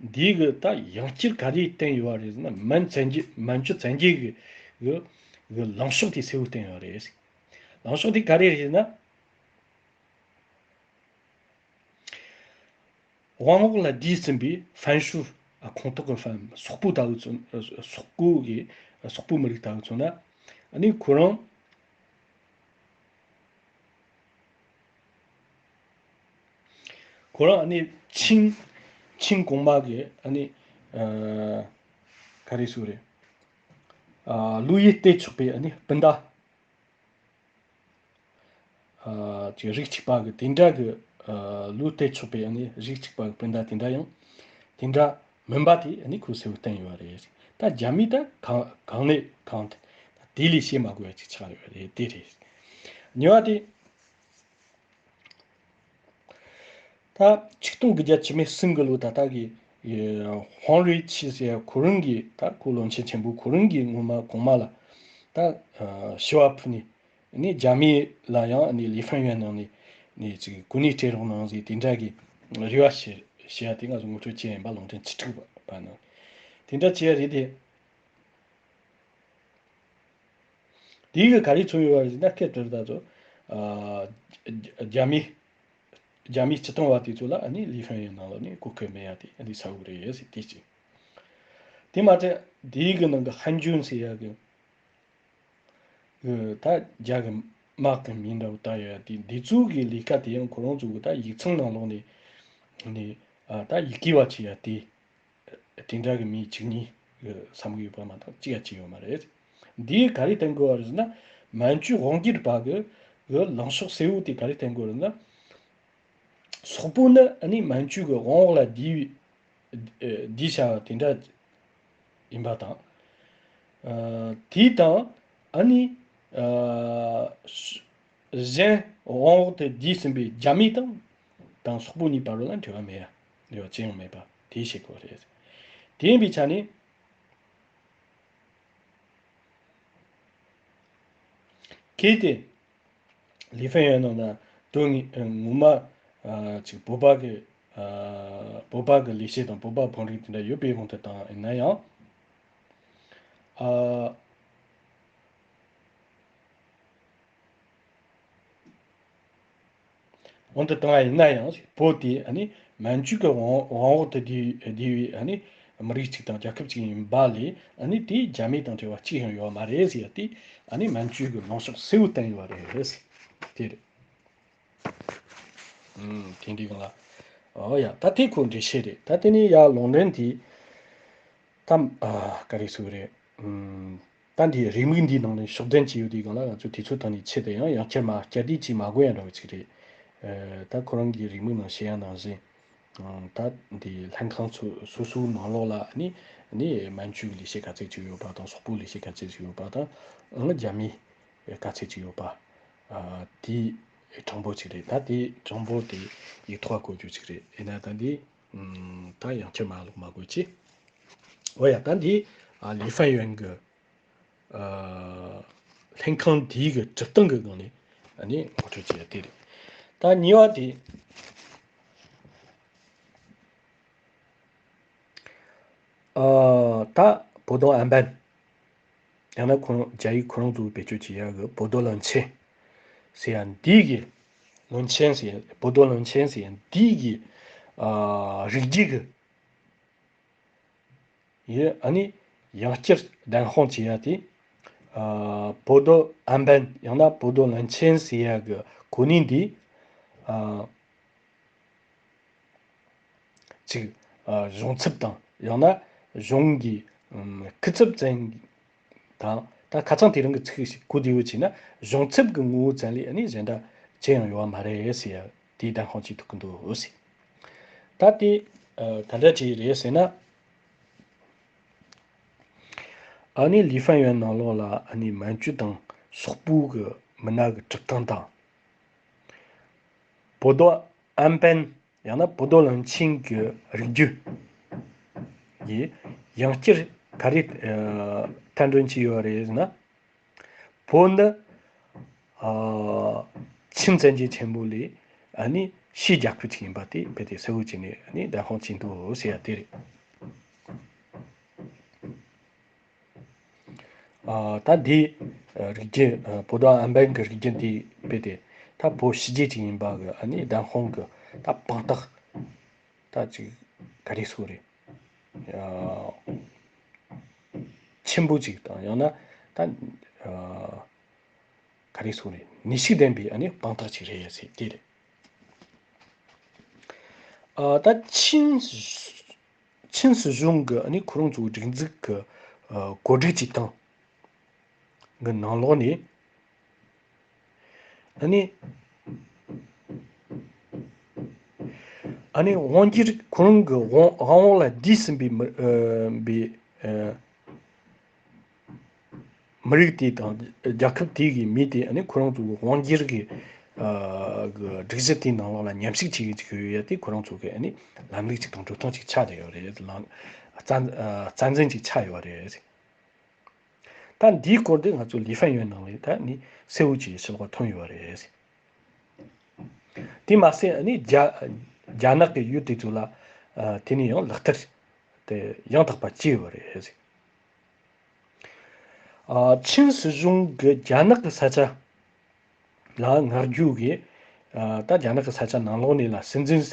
འདི་གི་ད་ཡང་བསྐྱར་ག་རེ་བསྟན་ཡོད་རེད་ཟེར་ན། མན་བཙན་གྱི། མན་ཇུ་བཙན་གྱི་གི། གི། གི་ལངས་ཕྱོགས་དེ་གསལ་བོ་བསྟན་ཡོད་རེད། ལངས་ཕྱོགས་དེ་ག་རེ་རེད་ཟེར་ན། དབང་འོག་ལ་བསྡུས་ཟིན་པའི་ཧྥན་ཧྲུའུ། ཨ། ཁོངས་གཏོགས་ཀྱི་ཧྥན། སོག་པོ་ལྟ་བུ་ཚོ། སོག་པོ་གི། སོག་པོ་མི་རིགས་ལྟ་བུ་ཚོ་ན། ཨ་ནི་ཁོ་རང་། ཁོ་རང་ཨ་ནི་ཆིང་། ཆིང་གོང་མ་གི་ཨ་ནི། ཨ། ག་རེ་ཟེར་རེད། ཨ། ལོ་ཡི་སྟེ་ཆོག་པའི་ཨ་ནི་སྤུན་ཟླ། ཨ། ཅིག་རིགས་གཅིག་པ་གི་དེ་འདྲ་གི། ཨ། ལོ་སྟེ་ཆོག་པའི་ཨ་ནི་རིགས་གཅིག་པ་གི་སྤུན་ཟླ་དེ་འདྲ་ཡང་དེ་འདྲ་མིན་པ་དེ་ཨ་ནི་ཁོས་གསལ་བོ་བསྟན་ཡོད་རེད། ད་རྒྱ་མི་ད་གང་། གང་ནས་གང་། ད་དེ་ལས་བཤད་མ་དགོས་པ་ཅིག་ཆགས་ཡོད་རེད། དེ་རེད། གཉིས་པ་དེ། ད་ཆིག་སྟོང་དགུ་བརྒྱ་བཅུ་མེད་གསུམ་གི་ལོ། ད་ལྟ་གི། ཨེ། ཧོང་རུའེ་ཆི་ཟེར་ཁོ་རང་གིས། ད་ཁོ་བློན་ཆེན་ཆེན་པོ་ཁོ་རང་གིས་སྔོན་མ་གོང་མ་ལ་ད། ཨ། ཞུ་བ་ཕུལ་ནས། ཨ་ནི་རྒྱ་མི་ལ་ཡང་ཨ་ནི་ལི་ཧྥན་ཡོན་ནང་ནས་ནས་ཅིག་གོ་གནས་སྤྲད་རོགས་གནང་ཟེར་དེ་འདྲ་གི་རེ་བ་ཞུ་ཞུ་ཡ་དེ་ང་ཚོ་ངོ་སྤྲོད་བྱས་ཡིན་པ། ལུང་འདྲེན་ཅི་ཁྲིག་པ་ནང་དེ་འདྲ་བྱས་རེད་དེ། དེའི་གི་ག་རེ་བྱུང་ཡོད་པ་རེད་ཟེར་ན། སྐད་དེར་ད་ཚོ། ཨ། རྒྱ་མི། རྒྱ་མིའི་སྤྱི་བཏང་བ་དེ་ཚོ་ལ་ཨ་ནི་ལི་ཧྥན་ཡོན་ནང་ལོགས་ནས་གོ་སྐབས་མེད་ཡ་དེ་ཨ་ནི་ས་འུ་རེད་ཟེར་དེ་གཅིག། དེ་མ་ཚད་དེའི་གི་ནང་གི་ཧན་ཇུན་ཟེར་ཡ་གི། གི་ད་རྒྱ་གི་དམག་གི་མིང་འདྲ་བོ་བཏགས་ཡོད་ཡ་དེ། འདི་ཚོ་གི་ལས་ཀ་དེ་ཡང་ཁོ་རང་ཚོ་གི་ད་ཡིག་ཚང་ནང་ལོགས་ནས་ནས། ཨ། ད་ཡི་གེ་བ་བྱེད་ཡ་དེ། དེ་འདྲ་གི་མི་གཅིག་གཉིས་གི་བསམ་གི་ཡོད་པ་མ་གཏོགས་གཅིག་ཡ་བྱས་ཡོད་མ་རེད། འདིས་ག་རེ་སྟོན་དགོས་པ་རེད་ཟེར་ན། མན་ཇུ་དབང་སྒྱུར་པ་གི་གི་ལངས་ཕྱོགས་གསལ་བོ་དེ་ག་རེ་སྟོན་དགོས་རེད་ན། སོག་པོ་ནི་ཨ་ནི་མན་ཇུ་གི་དབང་འོག་ལ་བསྡུས། ཨ། བསྡུས་བྱ་བ་དེ་འདྲ་ཡིན་པ་དང་། ཨ། དེ་དང་ཨ་ནི། ཨ། གཞན་དབང་འོག་ཏུ་བསྡུས་ཟིན་པའི་རྒྱ་མི་དང་དང་སོག་པོ་གཉིས་བར་ལ་འབྲེལ་བ་མེད་ཡ། འབྲེལ་བ་ཅི་ཡང་མེད་པ་དེ་ཤེས་དགོས་རེད། དེ་ཡིན་པའི་ཆ་ནས། གལ་ཏེ་ལི་ཧྥན་ཡོན་ནང་ན་དོན་ངོ་མ། ཨ། ཅིག་བོད་པ་གི། ཨ། བོད་པ་གི་ལས་བྱེད་དང་བོད་པ་དཔོན་རིགས་དེ་འདྲ་ཡོད་པའི་དབང་དུ་བཏང་ཡིན་ན་ཡང་། ཨ། འོང་དུ་བཏང་བ་ཡིན་ན་ཡང་། བོད་དེ་ཨ་ནི་མན་ཇུ་གི་དབང་དབང་འོག་ཏུ་བསྡུས་བསྡུས་པའི་ཨ་ནི་མི་རིགས་གཅིག་དང་རྒྱལ་ཁབ་གཅིག་ཡིན་པ་ལས། ཨ་ནི་དེ་རྒྱ་མི་དང་འབྲེལ་བ་གཅིག་ཡང་ཡོད་མ་རེད་ཟེར་ཡ་དེ། ཨ་ནི་མན་ཇུ་གི་ལངས་ཕྱོགས་གསལ་བོ་བསྟན་ཡོད་རེད། དེ་རེད། ཨུམ། དེ་འདྲའི་སྒང་ལ། ཨོ་ཡ། ད་དེ་ཁོ་འགྲེལ་བཤད་རེད། ད་དེ་ནས་ཡར་ལུང་འདྲེན་དེ། ད་ཨ་ག་རེ་ཟེར་རེད། ཨུམ། ད་འདི་རེའུ་མིག་འདིའི་ནང་ནས་ཕྱོགས་བསྡོམས་བྱས་ཡོད་དུས་སྒང་ལ། ང་ཚོས་དུས་ཚོད་ཐོག་ནས་ཆེད་དུ་ཡང་ཡང་བསྐྱར་མ་བསྐྱར་ཟློས་བྱས་མ་དགོས་ཡ་འདྲ་བོ་ཅིག་རེད། ཨ། ད་ཁོ་རང་གི་རེའུ་མིག་ནང་བཤད་ཡ་ནང་བཞིན། ཨང་། ད་འདི་ལྷན་ཁང་ཚོ་སོ་སོའི་ནང་ལོགས་ལ་ནི་ནི་མན་ཇུའི་ལས་བྱེད་ག་ཚད་ཅིག་ཡོད་པ་དང་། སོག་པོའི་ལས་བྱེད་ག་ཚད་ཅིག་ཡོད་པ་དང་། ཨང་། རྒྱ་མི་ག་ཚད་ཅིག་ཡོད་པ། ཨ། དེའི་གྲངས་འབོར་ཅིག་རེད། ད་དེའི་གྲངས་འབོར་དེ་ཡིག་ཐོག་བཀོད་རྒྱུ་ཅིག་རེད། ཡིན་ན་ད་འདི། ཨང་། ད་ཡང་བསྐྱར་མ་ཀློག་མ་དགོས་ཀྱི། འོ་ཡ། ད་འདི། ཨ། ལི་ཧྥན་ཡོན་གྱི། ཨ། ལྷན་ཁང་དེའི་གི་སྒྲུབ་སྟངས་ཀྱི་སྒང་ནས་ཨ་ནི་ངོ་སྤྲོད་བྱས་ཡ་དེ་རེད། ད་གཉིས་པ་དེ། ཨ། ད་བོ་དོ་ཨན་པན། ཡང་ན་ཁོ་རང་རྒྱ་ཡིག་ཁོ་རང་ཚོས་བེད་སྤྱོད་བྱེད་ཡ་གི་བོ་དོ་བློན་ཆེན་ཟེར་ཡ་འདི་གི། བློན་ཆེན་ཟེར་ཡ། བོ་དོ་བློན་ཆེན་ཟེར་ཡ་འདི་གི། ཨ། རིགས་རྒྱུད་གི། ཡི། ཨ་ནི་ཡང་བསྐྱར་བདམས་དཔང་བྱེད་ཡ་དེ། ཨ། བོ་དོ་ཨན་པན་ཡང་ན་བོ་དོ་བློན་ཆེན་ཟེར་ཡ་གི་གོ་གནས་འདི། ཨ། ཅིག་ཨ། གཞུང་ཚབ་དང་ཡང་ན་གཞུང་གི། ཨམ། སྐུ་ཚབ་ཙམ་དང་། ད་ཁ་སང་དེ་རིང་གི་ཚིག་ཞིག་གོ་བདེ་བོ་བྱས་ན། གཞུང་ཚབ་ཀྱི་ངོ་བོ་ཙམ་ལས་ཨ་ནི་གཞན་དག་ཅི་ཡང་ཡོད་པ་མ་རེད་ཟེར་ཡ་དེའི་བདམས་དཔང་བྱེད་ཐུབ་ཀྱི་འདུག་ཟེར། ད་དེ། ཨ། ག་འདྲ་ཅིག་རེད་ཟེར་ན། ཨ་ནི་ལི་ཧྥན་ཡོན་ནང་ལོགས་ལ་ཨ་ནི་མན་ཇུ་དང་སོག་པོ་གི་མི་སྣ་གི་གྲུབ་སྟངས་དང་། བོ་དོ་ཨན་པན་ཡང་ན་བོ་དོ་བློན་ཆེན་གྱི་རིགས་རྒྱུད་ཀྱིས་ཡང་བསྐྱར་ག་རེ། ཨ། ཐེར་འདོན་བྱས་ཡོད་རེད་ཟེར་ན། བོད་ནི། ཨ། ཆིན་བཙན་གྱི་ཆེན་པོ་ལས་ཨ་ནི་ཕྱིའི་རྒྱལ་ཁབ་ཅིག་ཡིན་པ་དེ་རྦད་དེ་གསལ་བོ་བྱས་ནས་ཨ་ནི་བདམས་དཔང་བྱས་འདུག་ཟེར་ཡ་དེ་རེད། ཨ། ད་འདི་རིགས་རྒྱུད། ཨ། བོ་དོ་ཨན་པན་གྱི་རིགས་རྒྱུད་འདི་རྦད་དེ་ད་བོད་ཕྱི་རྒྱལ་ཅིག་ཡིན་པ་གི་ཨ་ནི་བདམས་དཔང་གི་ད་དཔང་རྟགས་ད་ཅིག་ག་རེ་ཟེར་དགོས་རེད། ཨ། ཆེན་པོ་ཅིག་དང་། ཡང་ན་ད། ཨ། ག་རེ་ཟེར་དགོས་རེད། ནུས་ཤུགས་ལྡན་པའི་ཨ་ནི་དཔང་རྟགས་ཅིག་རེད་ཟེར་དེ་རེད། ཨ། ད་ཆིན། ཆིན་སྲིད་གཞུང་གི་ཨ་ནི་ཁོ་རང་ཚོའི་སྒྲིག་འཛུགས་ཀྱི། ཨ། གོ་སྒྲིག་བྱེད་སྟངས་ཀྱི་ནང་ལོགས་ནས། ཨ་ནི། ཨ་ནི་དབང་སྒྱུར། ཁོ་རང་གི་དབང་དབང་འོག་ལ་བསྡུས་ཟིན་པའི་མི། ཨ། པའི། ཨ། མི་རིགས་དེ་དང་རྒྱལ་ཁབ་དེ་གི་མི་དེ་ཨ་ནི་ཁོ་རང་ཚོ་གི་དབང་སྒྱུར་གྱི། ཨ། གི་སྒྲིག་གཞི་དེའི་ནང་ལོགས་ལ་མཉམ་ཞུགས་བྱེད་ཀྱི་ཅིག་ཡོད་ཡ་དེ་ཁོ་རང་ཚོ་གི་ཨ་ནི་ལམ་ལུགས་ཅིག་དང་འགྲོ་སྟངས་ཅིག་ཆགས་བསྡད་ཡོད་རེད། ལམ། རྩ། ཨ། རྩ་འཛིན་ཅིག་ཆགས་ཡོད་རེད། ད་འདིའི་སྐོར་དེ་ང་ཚོ་ལི་ཧྥན་ཡོན་ནང་ལས་ད་ནི་གསལ་བོ་ཅིག་ཕྱི་ལོགས་ཐོན་ཡོད་རེད། དེ་མ་ཟད་ཨ་ནི་རྒྱ། རྒྱ་ནག་གི་ཡུལ་དེ་ཚོ་ལ། ཨ། དེ་ནས་ཡང་ལག་བསྟར་དེ་ཡང་དག་པ་བྱས་ཡོད་རེད། ཨ། ཆིན་སྲིད་གཞུང་གིས་རྒྱ་ནག་གི་ས་ཆ་ལ་མངགས་རྒྱུ་གི། ཨ། ད་རྒྱ་ནག་གི་ས་ཆ་ནང་ལོགས་ནས་ལ་སྲིད་འཛིན།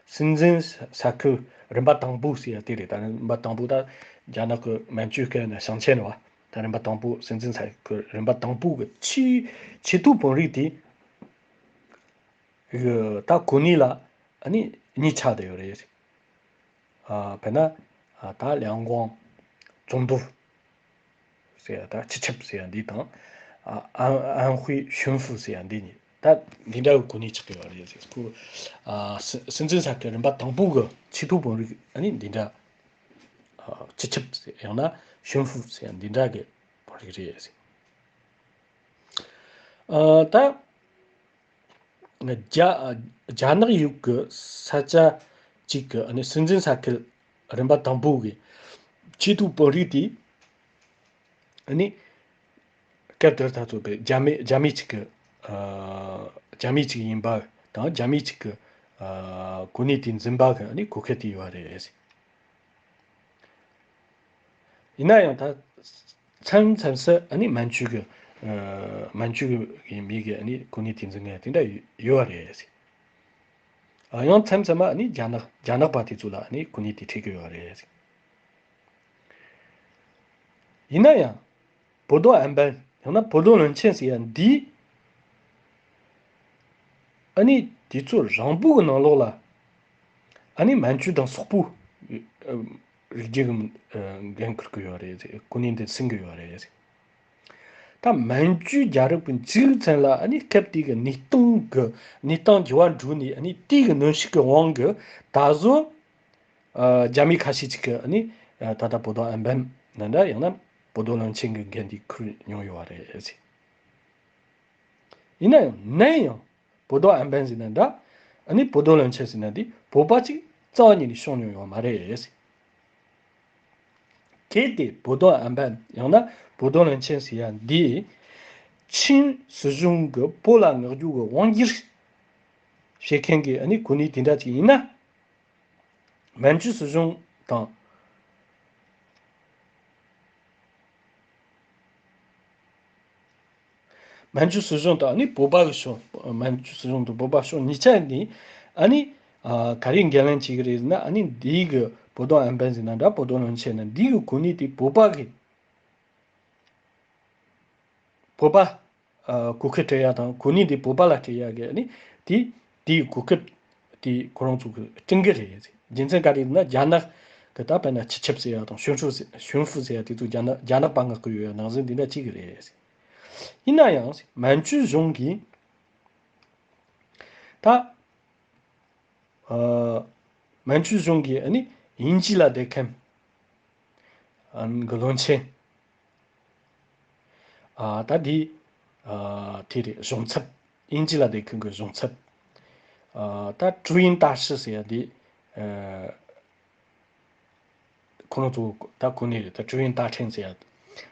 སྲིད་འཛིན་ས་ཁུལ་རིམ་པ་དང་པོ་ཟེར་ཡ་དེ་རེད། ད་རིམ་པ་དང་པོ་ད་རྒྱ་ནག་གི་མན་ཇུའི་སྐད་ནས་ཞིང་ཆེན་རེད་བ། ད་རིམ་པ་དང་པོ། སྲིད་འཛིན་ས་ཁུལ་རིམ་པ་དང་པོ་གི་ཆེས་ཆེས་མཐོའི་དཔོན་རིགས་དེ་གི་ད་གོ་གནས་ལ་ཨ་ནི་གཉིས་ཆགས་བསྡད་ཡོད་རེད། ཨ། དཔེར་ན། ཨ། ད་ལིའང་ཀོང་ཙུང་ཏུའུ་ཟེར་ཡ། ད་སྤྱི་ཁྱབ་ཟེར་ཡ་འདི་དང་། ཨ། ཨན། ཨན་ཧུའེ་ཞུན་ཧྥུ་ཟེར་ཡ་འདི་གཉིས། ད་འདི་འདྲ་གི་གོ་གནས་ཆགས་ཀྱི་ཡོད་རེད་ཟེར། ཁོ། ཨ། སྲིད། སྲིད་འཛིན་ས་ཁུལ་རིམ་པ་དང་པོ་གི་ཆེས་མཐོའི་དཔོན་རིགས་ཨ་ནི་འདི་འདྲ། ཨ། སྤྱི་ཁྱབ་ཟེར་ཡང་ན་ཞུན་ཧྥུ་ཟེར་ཡ་འདི་འདྲ་གི་དཔོན་རིགས་རེད་ཟེར། ཨ། ད། རྒྱ། རྒྱ་ནག་ཡུལ་གྱི་ས་ཆ་གཅིག་གི་ཨ་ནི་སྲིད་འཛིན་ས་ཁུལ་རིམ་པ་དང་པོ་གི་ཆེས་མཐོའི་དཔོན་རིགས་དེ་ཨ་ནི་སྐབས་དེར་ད་ཚོ་པའི་རྒྱ་མི། རྒྱ་མི་གཅིག་གི། ཨ། རྒྱ་མི་གཅིག་ཡིན་པ་དང་། རྒྱ་མི་གཅིག་གི། ཨ། གོ་གནས་དེ་འཛིན་པ་གི་ཨ་ནི་གོ་སྐབས་དེ་ཡོད་རེད། ཡིན་ན་ཡང་ད་མཚམས་མཚམས་སུ་ཨ་ནི་མན་ཇུ་གི། ཨ། མན་ཇུ་གི་མི་གི་ཨ་ནི་གོ་གནས་དེ་འཛིན་མཁན་དེ་འདྲ་ཡོད་རེད། ཡང་མཚམས་མཚམས་མ་ཨ་ནི་རྒྱ་ནག་རྒྱ་ནག་པ་དེ་ཚོ་ལ་ཨ་ནི་གོ་གནས་དེ་སྤྲད་ཀྱི་ཡོད་རེད། ཡིན་ན་ཡང་། 博多安班 ཡང་ན་博多论签 ཟེར་ཡ་འདི། ཨ་ནི་དེ་ཚོ་རང་པོ་གི་ནང་ལོགས་ལ། ཨ་ནི་མན་ཇུ་དང་སོག་པོ། རིགས་རྒྱུད་ཀྱི་འགན་འཁུར་གྱི་ཡོད་རེད། གོ་གནས་འདི་ཟིན་གྱི་ཡོད་རེད། ད་མན་ཇུ་རྒྱལ་རབས་ཀྱི་འཇིག་ཚུན་ལ་ཨ་ནི་སྐབས་དེ་གི་གནས་སྟངས་ཀྱི་གནས་སྟངས་འགྱུར་བ་འགྲོ་ནས་ཨ་ནི་དེ་གི་གནོན་ཤུགས་ཀྱི་དབང་གིས་ད་གཟོད། ཨ། རྒྱ་མི་ཁ་ཤས་ཅིག་གིས་ཨ་ནི་ད་ལྟ་博多安班 ནང་འདྲ་ཡང་ན་博多论签 གི་འགན་འདི་འཁུར་མྱོང་ཡོད་པ་རེད། ཡིན་ན་ཡང་ནམ་ཡང་博多安班 ཟེར་ན་འདྲ། ཨ་ནི་博多论签 ཟེར་ན་འདི་བོད་པ་གཅིག་རྩ་བ་ཉིད་ནས་ཤོང་མྱོང་ཡོད་མ་རེད། གལ་ཏེ་博多安班 ཡང་ན་博多论签 ཟེར་ཡ་འདི་ཆིང་སྲིད་གཞུང་གི་བོད་ལ་མངགས་རྒྱུ་གི་དབང་སྒྱུར་བྱེད་མཁན་གྱི་ཨ་ནི་གོ་གནས་དེ་འདྲ་ཅིག་ཡིན་ན། མན་ཇུ་སྲིད་གཞུང་དང་། མན་ཇུ་སྲིད་གཞུང་དང་ཨ་ནི་བོད་པ་གི་ཕྱོགས། མན་ཇུ་སྲིད་གཞུང་དང་བོད་པ་ཕྱོགས་གཉིས་ཆ་ནས་ཨ་ནི། ཨ། ག་རེ་འགན་ལེན་བྱེད་ཀྱི་རེད་ཟེར་ན། ཨ་ནི་འདི་གི་博多安班 ཟེར་ན་འདྲ། 博多论签 ནི་འདི་གི་གོ་གནས་དེ་བོད་པ་གི། བོད་པ། ཨ། གོ་སྐབས་སྤྲད་ཡ་དང་གོ་གནས་དེ་བོད་པ་ལ་སྤྲད་ཡ་གི་ཨ་ནི་དེ་དེའི་གོ་སྐབས་དེ་ཁོ་རང་ཚོ་གི་སྤྲད་གི་རེད། རྒྱུ་མཚན་ག་རེ་ཡིན་ན་རྒྱ་ནག་གི་ད་དཔེར་ན་སྤྱི་ཁྱབ་ཟེར་ཡ་དང་ཞུན་ཧྥུ་ཟེར་ཞུན་ཧྥུ་ཟེར་ཡ་དེ་ཚོ་རྒྱ་ནག་རྒྱ་ནག་པ་མངགས་གི་ཡོད་ཡ་ནང་བཞིན་དེ་འདྲ་བྱེད་གི་རེད། ཡིན་ན་ཡང་མན་ཇུ་གཞུང་གིས་ད། ཨ། མན་ཇུ་གཞུང་གིས་ཨ་ནི་དབྱིན་ཇི་ལ་བསྡད་མཁན་ཨ་གི་བློན་ཆེན། ཨ། ད་འདི། ཨ། དེ་རེད། གཞུང་ཚབ། དབྱིན་ཇི་ལ་བསྡད་མཁན་གྱི་གཞུང་ཚབ། ཨ། ད་ཀྲུའུ་ཡིན་ཏཱ་ཧྲི་ཟེར་ཡ་འདི། ཨ། ཁོ་རང་ཚོ་ད་གོ་གནས་རེད། ད་ཀྲུའུ་ཡིན་ཏཱ་ཁྲེང་ཟེར་ཡ། ད་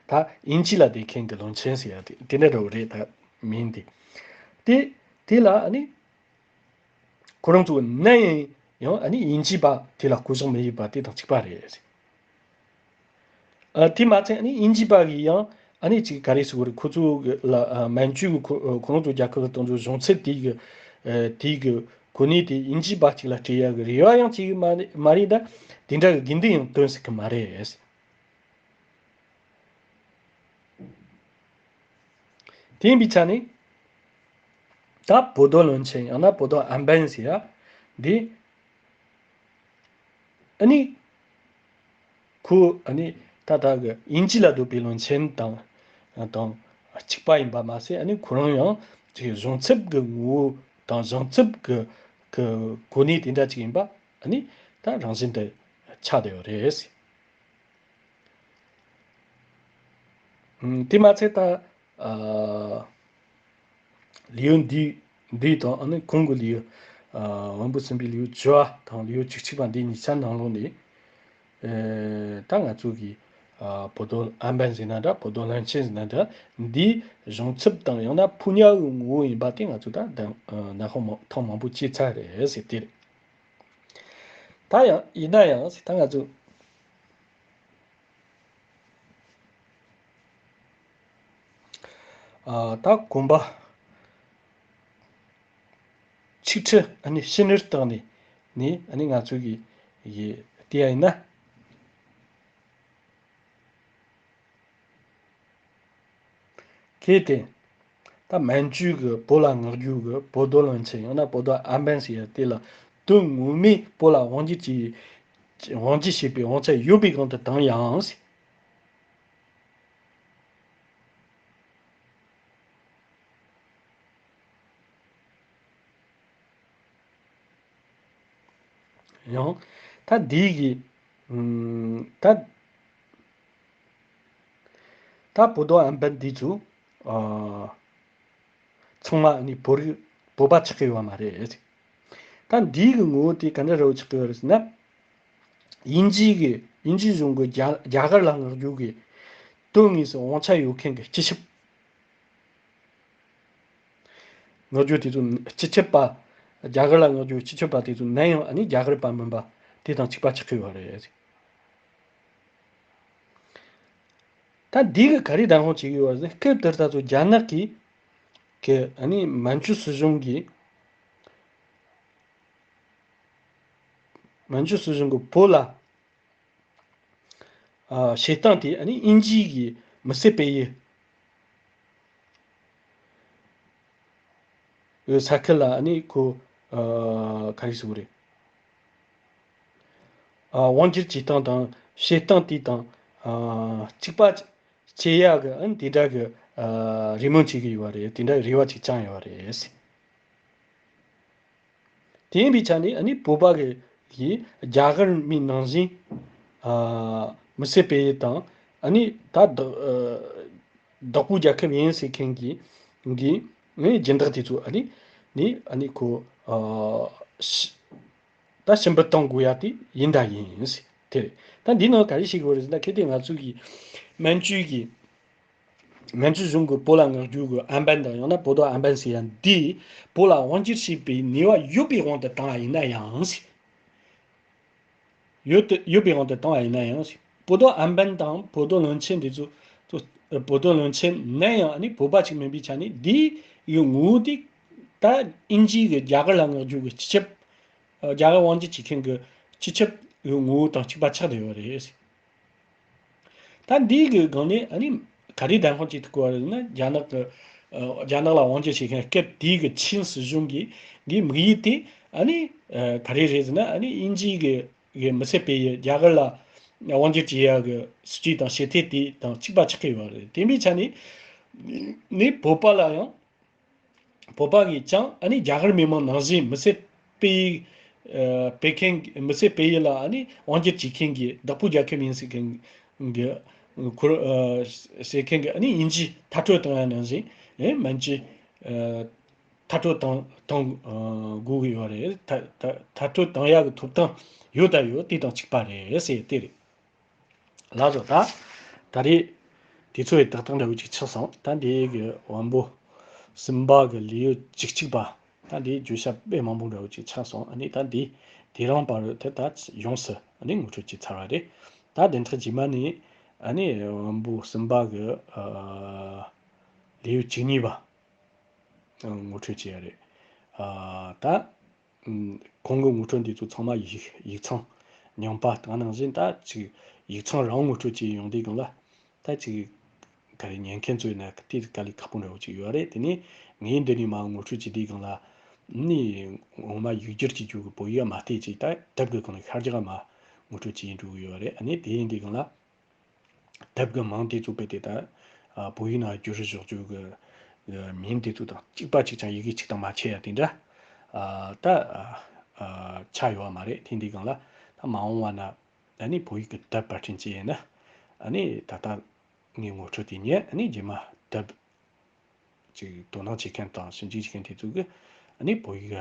དབྱིན་ཇི་ལ་བསྡད་མཁན་གྱི་བློན་ཆེན་ཟེར་ཡ་དེ་དེ་འདྲ་འདྲ་བོ་རེད། ད་མིང་དེ། དེ་དེ་ལ་ཨ་ནི། ཁོ་རང་ཚོ་ནམ་ཡང་ཡང་ཨ་ནི་དབྱིན་ཇི་པ་དེ་ལ་སྐུ་གཟུགས་མི་ཡིན་པ་དེ་དང་གཅིག་པ་རེད། ཨ། དེ་མ་ཚད་ཨ་ནི་དབྱིན་ཇི་པ་གིས་ཡང་ཨ་ནི་ཅིག་ག་རེ་ཟེར་དགོས་རེད། ཁོ་ཚོ་གི་ལ། ཨ། མན་ཇུ་གི་ཁོ་ཁོ་རང་ཚོ་རྒྱལ་ཁབ་ལ་གཏོང་རྒྱུ་གཞུང་ཚབ་དེ་གི། ཨ། དེ་གི་གོ་གནས་དེ་དབྱིན་ཇི་པ་གཅིག་ལ་སྤྲད་ཡ་གི་རེ་བ་ཡང་བྱེད་གི་མ་རེད། མ་རེད། ད་དེ་འདྲ་གི་དགོས་འདུན་ཡང་བཏོན་སྲིད་གི་མ་རེད། དེ་ཡིན་པའི་ཆ་ནས། ད་博多论签 ཡང་ན་博多安班 ཟེར་ཡ་འདི། ཨ་ནི། ཁོ་ཨ་ནི་ད་ལྟ་གི་དབྱིན་ཇི་ལ་སྡོད་པའི་བློན་ཆེན་དང་དང་གཅིག་པ་ཡིན་པ་མ་ཟད། ཨ་ནི་ཁོ་རང་ཡང་ཅིག་གཞུང་ཚབ་ཀྱི་ངོ་བོ་དང་གཞུང་ཚབ་ཀྱི་ཀྱི་གོ་གནས་དེ་འདྲ་ཅིག་ཡིན་པ་ཨ་ནི་ད་རང་བཞིན་དུ་ཆགས་བསྡད་ཡོད་རེད། ཨ། དེ་མ་ཚད་ད། ཨ། ལེའུ་འདི་འདི་དང་ཨ་ནི་གོང་གི་ལེའུ། ཨ། དབང་པོ་གསུམ་པའི་ལེའུ་བཅུ་པ་དང་ལེའུ་བཅུ་གཅིག་པ་འདི་གཉིས་ཆ་ནང་ལོགས་ནས། ཨེ། ད་ང་ཚོ་གི། ཨ། 博多安班 ཟེར་ན་འདྲ། 博多论签 ཟེར་ན་འདྲ། འདི་གཞུང་ཚབ་དང་ཡང་ན་ཕོ་ཉ་གི་ངོ་བོ་ཡིན་པ་དེ་ང་ཚོ་ད་ད་ནང་ཧོང་མང་ཐེངས་མང་པོ་བྱས་ཚར་རེད་ཟེར་དེ་རེད། ད་ཡང་ཡིན་ན་ཡང་ད་ང་ཚོ། ཨ། ད་གོམ་པ་ཆིག་ཁྲི་ཨ་ནི་ཕྱི་ནུར་བཏང་ནས་ནི་ཨ་ནི་ང་ཚོ་གི་ཡི་བལྟས་ཡ་ཡིན་ན། གལ་ཏེ། ད་མན་ཇུ་གི་བོད་ལ་མངགས་རྒྱུ་གི་博多论签 ཡང་ན་博多安班 ཟེར་ཡ་དེ་ལ་དོན་ངོ་མས་བོད་ལ་དབང་སྒྱུར་གྱི་དབང་སྒྱུར་བྱེད་པའི་དབང་ཆ་ཡོད་པའི་སྒང་དུ་བཏང་ཡང་། ཡང་། ད་འདི་གི། ཨམ། ད། ད་博多安班 འདི་ཚོ། ཨ། ཚང་མ་ནི་བོད་རིགས་བོད་པ་ཆགས་ཀྱི་ཡོད་མ་རེད། ད་འདི་གི་ངོ་བོ་དེ་ག་འདྲ་རེད་ཆགས་ཀྱི་ཡོད་རེད་ཟེར་ན། དབྱིན་ཇི་གི་དབྱིན་ཇི་གཞུང་གི་རྒྱ་རྒྱ་གར་ལ་མངགས་རྒྱུ་གི་དོན་དངོས་སུ་དབང་ཆ་ཡོད་མཁན་གྱི་སྤྱི་ཁྱབ། མངགས་རྒྱུ་དེ་ཚོ་སྤྱི་ཁྱབ་པ། རྒྱ་གར་ལ་མངགས་རྒྱུ་སྤྱི་ཁྱབ་པ་དེ་ཚོ་ནམ་ཡང་ཨ་ནི་རྒྱ་གར་པ་མིན་པ་དེ་དང་གཅིག་པ་ཆགས་ཀྱི་ཡོད་རེད། ད་འདི་གི་ག་རེ་བདེན་དཔང་བྱེད་ཀྱི་ཡོད་རེད་ཟེར་ན། སྐབས་དེར་ད་ཚོ་རྒྱ་ནག་གི་གི་ཨ་ནི་མན་ཇུ་སྲིད་གཞུང་གིས་ མན་ཇུ་སྲིད་གཞུང་གིས་བོད་ལ་ཨ་བྱེད་སྟངས་དེ་ཨ་ནི་དབྱིན་ཇི་གི་མི་སེར་སྤེལ་ཡུལ་ས་ཁུལ་ལ་ཨ་ནི་ཁོ་ཨ་ག་རེ་ཟེར་དགོས་རེད། ཨ་དབང་སྒྱུར་བྱེད་སྟངས་དང་བྱེད་སྟངས་དེ་དང་ཨ་གཅིག་པ་བྱེད་ཡག་གི་ཨ་ནི་དེ་འདྲ་གི་ཨ་རེ་སྨོན་བྱེད་ཀྱི་ཡོད་པ་རེད། དེ་འདྲ་རེ་བ་ཅིག་བཅངས་ཡོད་པ་རེད། དེ་ཡིན་པའི་ཆ་ནས་ཨ་ནི་བོད་པ་གི་གི་རྒྱ་གར་མི་ནང་བཞིན་ཨ་མི་སེར་སྤེལ་ཡུལ་དང་ཨ་ནི་ད་བདག་ཨ་བདག་པོའི་རྒྱལ་ཁབ་ཡིན་ཟེར་མཁན་གྱི་གི་ཨ་ནི་སྦྱིན་བདག་དེ་ཚོ་ཨ་ནི་ནི་ཨ་ནི་ཁོ་ཨ་ཤི་ད་ཕྱིར་འབུད་གཏོང་དགོས་ཡ་དེ་ཡིན་ད་ཡིན་ཟེར་དེ་རེད། ད་འདི་ནང་ག་རེ་ཤེས་དགོས་རེད་ཟེར་ན། གལ་ཏེ་ང་ཚོ་གི་མན་ཇུ་གི་མན་ཇུ་གཞུང་གིས་བོད་ལ་མངགས་རྒྱུ་གི་ཨན་པན་དང་ཡང་ན་བོ་དོ་ཨན་པན་ཟེར་ཡ་འདི་བོད་ལ་དབང་སྒྱུར་བྱེད་པའི་ནུས་པ་ཡོད་པའི་དབང་དུ་བཏང་བ་ཡིན་ན་ཡང་ཟེར། ཡོད་དུ་ཡོད་པའི་དབང་དུ་བཏང་བ་ཡིན་ན་ཡང་ཟེར། བོ་དོ་ཨན་པན་དང་བོ་དོ་བློན་ཆེན་འདི་ཚོ་ཚོ་བོ་དོ་བློན་ཆེན་ནམ་ཡང་ཨ་ནི་བོད་པ་ཅིག་མིན་པའི་ཆ་ནས་འདི་ཡི་ངོ་བོ་འདི་ད་དབྱིན་ཇི་གི་རྒྱ་གར་ལ་མངགས་རྒྱུ་གི་སྤྱི་ཁྱབ་རྒྱ་གར་དབང་སྒྱུར་བྱེད་མཁན་གི་སྤྱི་ཁྱབ་ཡི་ངོ་བོ་དང་གཅིག་པ་ཆགས་བསྡད་ཡོད་རེད་ཟེར། ད་འདིའི་གི་སྒང་ནས་ཨ་ནི་ག་རེ་བདེན་དཔང་བྱེད་ཐུབ་ཀྱི་ཡོད་རེད་ན། རྒྱ་ནག་གི་ཨ་རྒྱ་ནག་ལ་དབང་སྒྱུར་བྱེད་མཁན་སྐབས་དེའི་གི་ཆིན་སྲིད་གཞུང་གི་གི་དམིགས་ཡུལ་དེ་ཨ་ནི་ཨ་ག་རེ་རེད་ཟེར་ན། ཨ་ནི་དབྱིན་ཇི་གི་གི་མི་སེར་སྤེལ་ཡུལ་རྒྱ་གར་ལ་དབང་སྒྱུར་བྱེད་ཡ་གི་སྲིད་ཇུས་དང་བྱེད་ཐབས་དེ་དང་གཅིག་པ་ཆགས་ཀྱི་ཡོད་རེད། དེ་འདྲའི་ཆ་ནས་ནི་བོད་པ་ལ་ཡང་བོད་པ་གིས་ཀྱང་ཨ་ནི་རྒྱ་གར་མི་མང་ནང་བཞིན་མི་སེར་སྤེལ་ཡིག་ཨ་སྤེལ་མཁན་མི་སེར་སྤེལ་ཡིག་ལ་ཨ་ནི་དབང་སྒྱུར་བྱེད་མཁན་གྱི་བདག་པོའི་རྒྱལ་ཁབ་ཡིན་ཟེར་མཁན་གྱི་ཁུར་ཨ་ཟེར་མཁན་གྱི་ཨ་ནི་དབྱིན་ཇི་མཐར་སྐྲོད་བཏང་ཡ་ནང་བཞིན་ཨེ་མན་ཇུ་ཨ་མཐར་སྐྲོད་བཏང་བཏང་ཨ་དགོས་ཀྱི་ཡོད་རེད། མཐར་མཐར་མཐར་སྐྲོད་བཏང་ཡ་གི་ཐོབ་ཐང་ཡོད་ད་ཡོད། དེ་དང་གཅིག་པ་རེད་ཟེར་དེ་རེད། ལགས་སོ། ད་ད་རེས་དེ་ཚོ་ཡི་ཏག་ཏག་འདྲ་བོ་ཅིག་ཆགས་སོང་། ད་འདི་གི་དབང་པོ་གསུམ་པ་གི་ལེའུ་བཅུ་གཅིག་པ། ད་འདི་བརྗོད་བྱ་དཔེ་མང་པོ་འདྲ་བོ་ཅིག་ཆགས་སོང་། ཨ་ནི་ད་འདི་དེ་རིང་བར་དུ་ད་ཡོངས་སུ་ཨ་ནི་ངོ་སྤྲོད་བྱས་ཚར་བ་རེད། ད་བདུན་ཕྲག་རྗེས་མ་ནས་ཨ་ནི་དབང་པོ་གསུམ་པ་གི་ཨ་ལེའུ་བཅུ་གཉིས་པ་ངོ་སྤྲོད་བྱས་ཡ་རེད། ཨ་ད་ཨུམ། གོང་གི་ངོ་སྤྲོད་འདི་ཚོ་ཚང་མ་ཡིག་ཡིག་ཚང་རྙིང་པ་དང་ནང་བཞིན་ད་ཅིག་ཡིག་ཚང་རང་ངོ་སྤྲོད་བྱས་ཡོང་དུས་སྒང་ལ་ད་ཅིག་ག་རེ་ཉན་མཁན་ཚོའི་ནང་དེ་དཀའ་ལས་ཁག་པོ་འདྲ་བོ་ཅིག་ཡོད་རེད། དེ་ནས་ངས་འདི་ནས་མར་ངོ་སྤྲོད་བྱེད་དུས་སྒང་ལ་ནི་ངོ་མ་ཡིག་སྒྱུར་བྱེད་རྒྱུ་གི་བོད་ཡིག་མ་བལྟས་ཅིག་ད་དེབ་གི་སྒང་ལ་ཤར་རྒྱག་མ་ངོ་སྤྲོད་བྱས་འགྲོ་གི་ཡོད་རེད། ཨ་ནི་དེ་ཡིན་དུས་སྒང་ལ། དེབ་ཀྱི་མིང་དེ་ཚོ་དཔེ་དེ་ད་ཨ་བོད་ཡིག་ནང་བསྒྱུར་བཞག་རྒྱུ་གི་ཨ་མིང་དེ་ཚོ་དང་གཅིག་པ་གཅིག་རྐྱང་ཡི་གེ་གཅིག་དང་མ་ཆད་ཡ་དེ་འདྲ་ཨ་ད་ཨ་ཆགས་ཡོད་པ་མ་རེད། དེ་འདི་སྒང་ལ་ད་མ་འོངས་པ་ན་ཨ་ནི་བོད་ཡིག་གི་དེབ་པར་སྐྲུན་བྱས་ཡིན་ན། ཨ་ནི་ད་ལྟ་ངས་ངོ་སྤྲོད་དེ་ཉན། ཨ་ནི་རྗེས་མ་དེབ་ཅིག་དོ་སྣང་བྱེད་མཁན་དང་ཞིབ་འཇུག་བྱེད་མཁན་དེ་ཚོ་གིས་ཨ་ནི་བོད་ཡིག་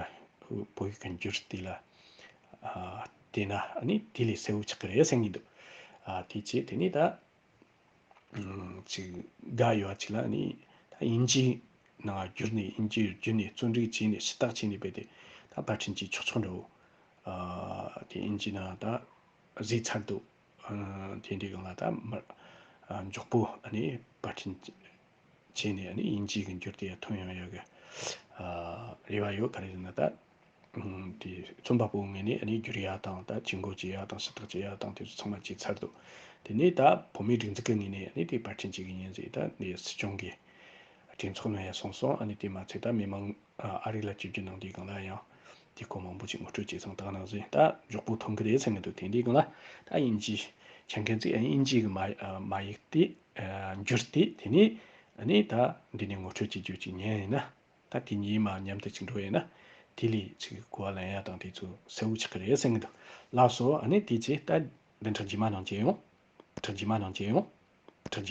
བོད་ཡིག་གི་འགྱུར་དེ་ལ་ཨ་བལྟས་ན་ཨ་ནི་དེ་ལས་གསལ་བོ་ཆགས་ཀྱི་རེད་བསམ་གྱི་འདུག་ཨ་དེ་བྱས་དེ་ནས་ད་ཨམ་ཅིག་དགའ་ཡོད་པ་ཅིག་ལ་ཨ་ནི་ད་དབྱིན་ཇིའི་ནང་བསྒྱུར་ནས་དབྱིན་ཇིར་བསྒྱུར་ནས་རྩོམ་སྒྲིག་བྱས་ནས་ཞུ་དག་བྱས་ནས་རྦད་དེ་ད་པར་སྐྲུན་བྱས་ཆོག་ཆོག་འདྲ་བོ་ཨ་དེ་དབྱིན་ཇིའི་ནང་ད་བཟོས་ཚར་འདུག་ཨ་དེ་འདྲའི་སྒང་ལ་ད་མར་ཨ་མགྱོགས་པོ་ཨ་ནི་པར་སྐྲུན་བྱས་ནས་ཨ་ནི་དབྱིན་ཇི་གི་འགྱུར་དེ་ཐོན་ཡོང་ཡག་གི་ཨ་རེ་བ་ཡོད། ག་རེ་ཟེར་ན་ད་ཨ་དེ་རྩོམ་པ་པོའི་ངོས་ནས་ཨ་ནི་བསྒྱུར་ཡག་དང་ད་ཇུས་འགོད་བྱེད་ཡག་དང་ཞུ་དག་བྱེད་ཡག་དང་དེ་ཚོ་ཚང་མ་བྱས་ཚར་འདུག་དེ་ནས་ད་བོད་མིའི་སྒྲིག་འཛུགས་ཀྱི་ངོས་ནས་ཨ་ནི་དེ་པར་སྐྲུན་བྱེད་ཀྱི་ཡིན་ཟེར། ད་ནས་སྲིད་སྐྱོང་གི་གྲོས་ཚོགས་ནང་ཡང་གསུངས་སོང་། ཨ་ནི་དེ་མ་ཚད་ད་མི་མང་ཨ་ཨ་རི་ལ་ཆིབས་བསྒྱུར་གནང་དུས་སྒང་ལ་ཡང་དེ་སྐོར་མང་པོ་ཅིག་ངོ་སྤྲོད་བྱས་སོང་། ད་ག་ནང་བཞིན་ད་མགྱོགས་པོ་ཐོན་གྱི་རེད་བསམ་གྱི་འདུག་དེ་འདྲའི་སྒང་ལ་ད་དབྱིན་ཇི་ཆ་མཁན་ཚོས་དབྱིན་ཇི་གི་མ་ཨ་མ་ཡིག་དེ་ཨ་འགྱུར་ཏེ་དེ་ནས་ཨ་ནི་ད་འདི་ནས་ངོ་སྤྲོད་བྱེད་རྒྱུ་ཅིག་ཉན་ཡིན་ན། ད་དེ་གཉིས་མ་མཉམ་དུ་ཅིག་འགྲོ་ཡིན་ན་དེ་ལས་ཅིག་གོ་བ་ལེན་ཡ་དང་དེ་ཚོ་གསལ་བོ་ཆགས་ཀྱི་རེད་བསམ་གྱི་འདུག་ལགས་སོ། ཨ་ནི་དེ་ཚེ་ད་བདུན་ཕྲག་རྗེས་མ་ནང་མཇལ་ཡོང་། བདུན་ཕྲག་རྗེས་མ་ནང་མཇལ་ཡོང་། བདུན་ཕྲག་རྗེས་མ།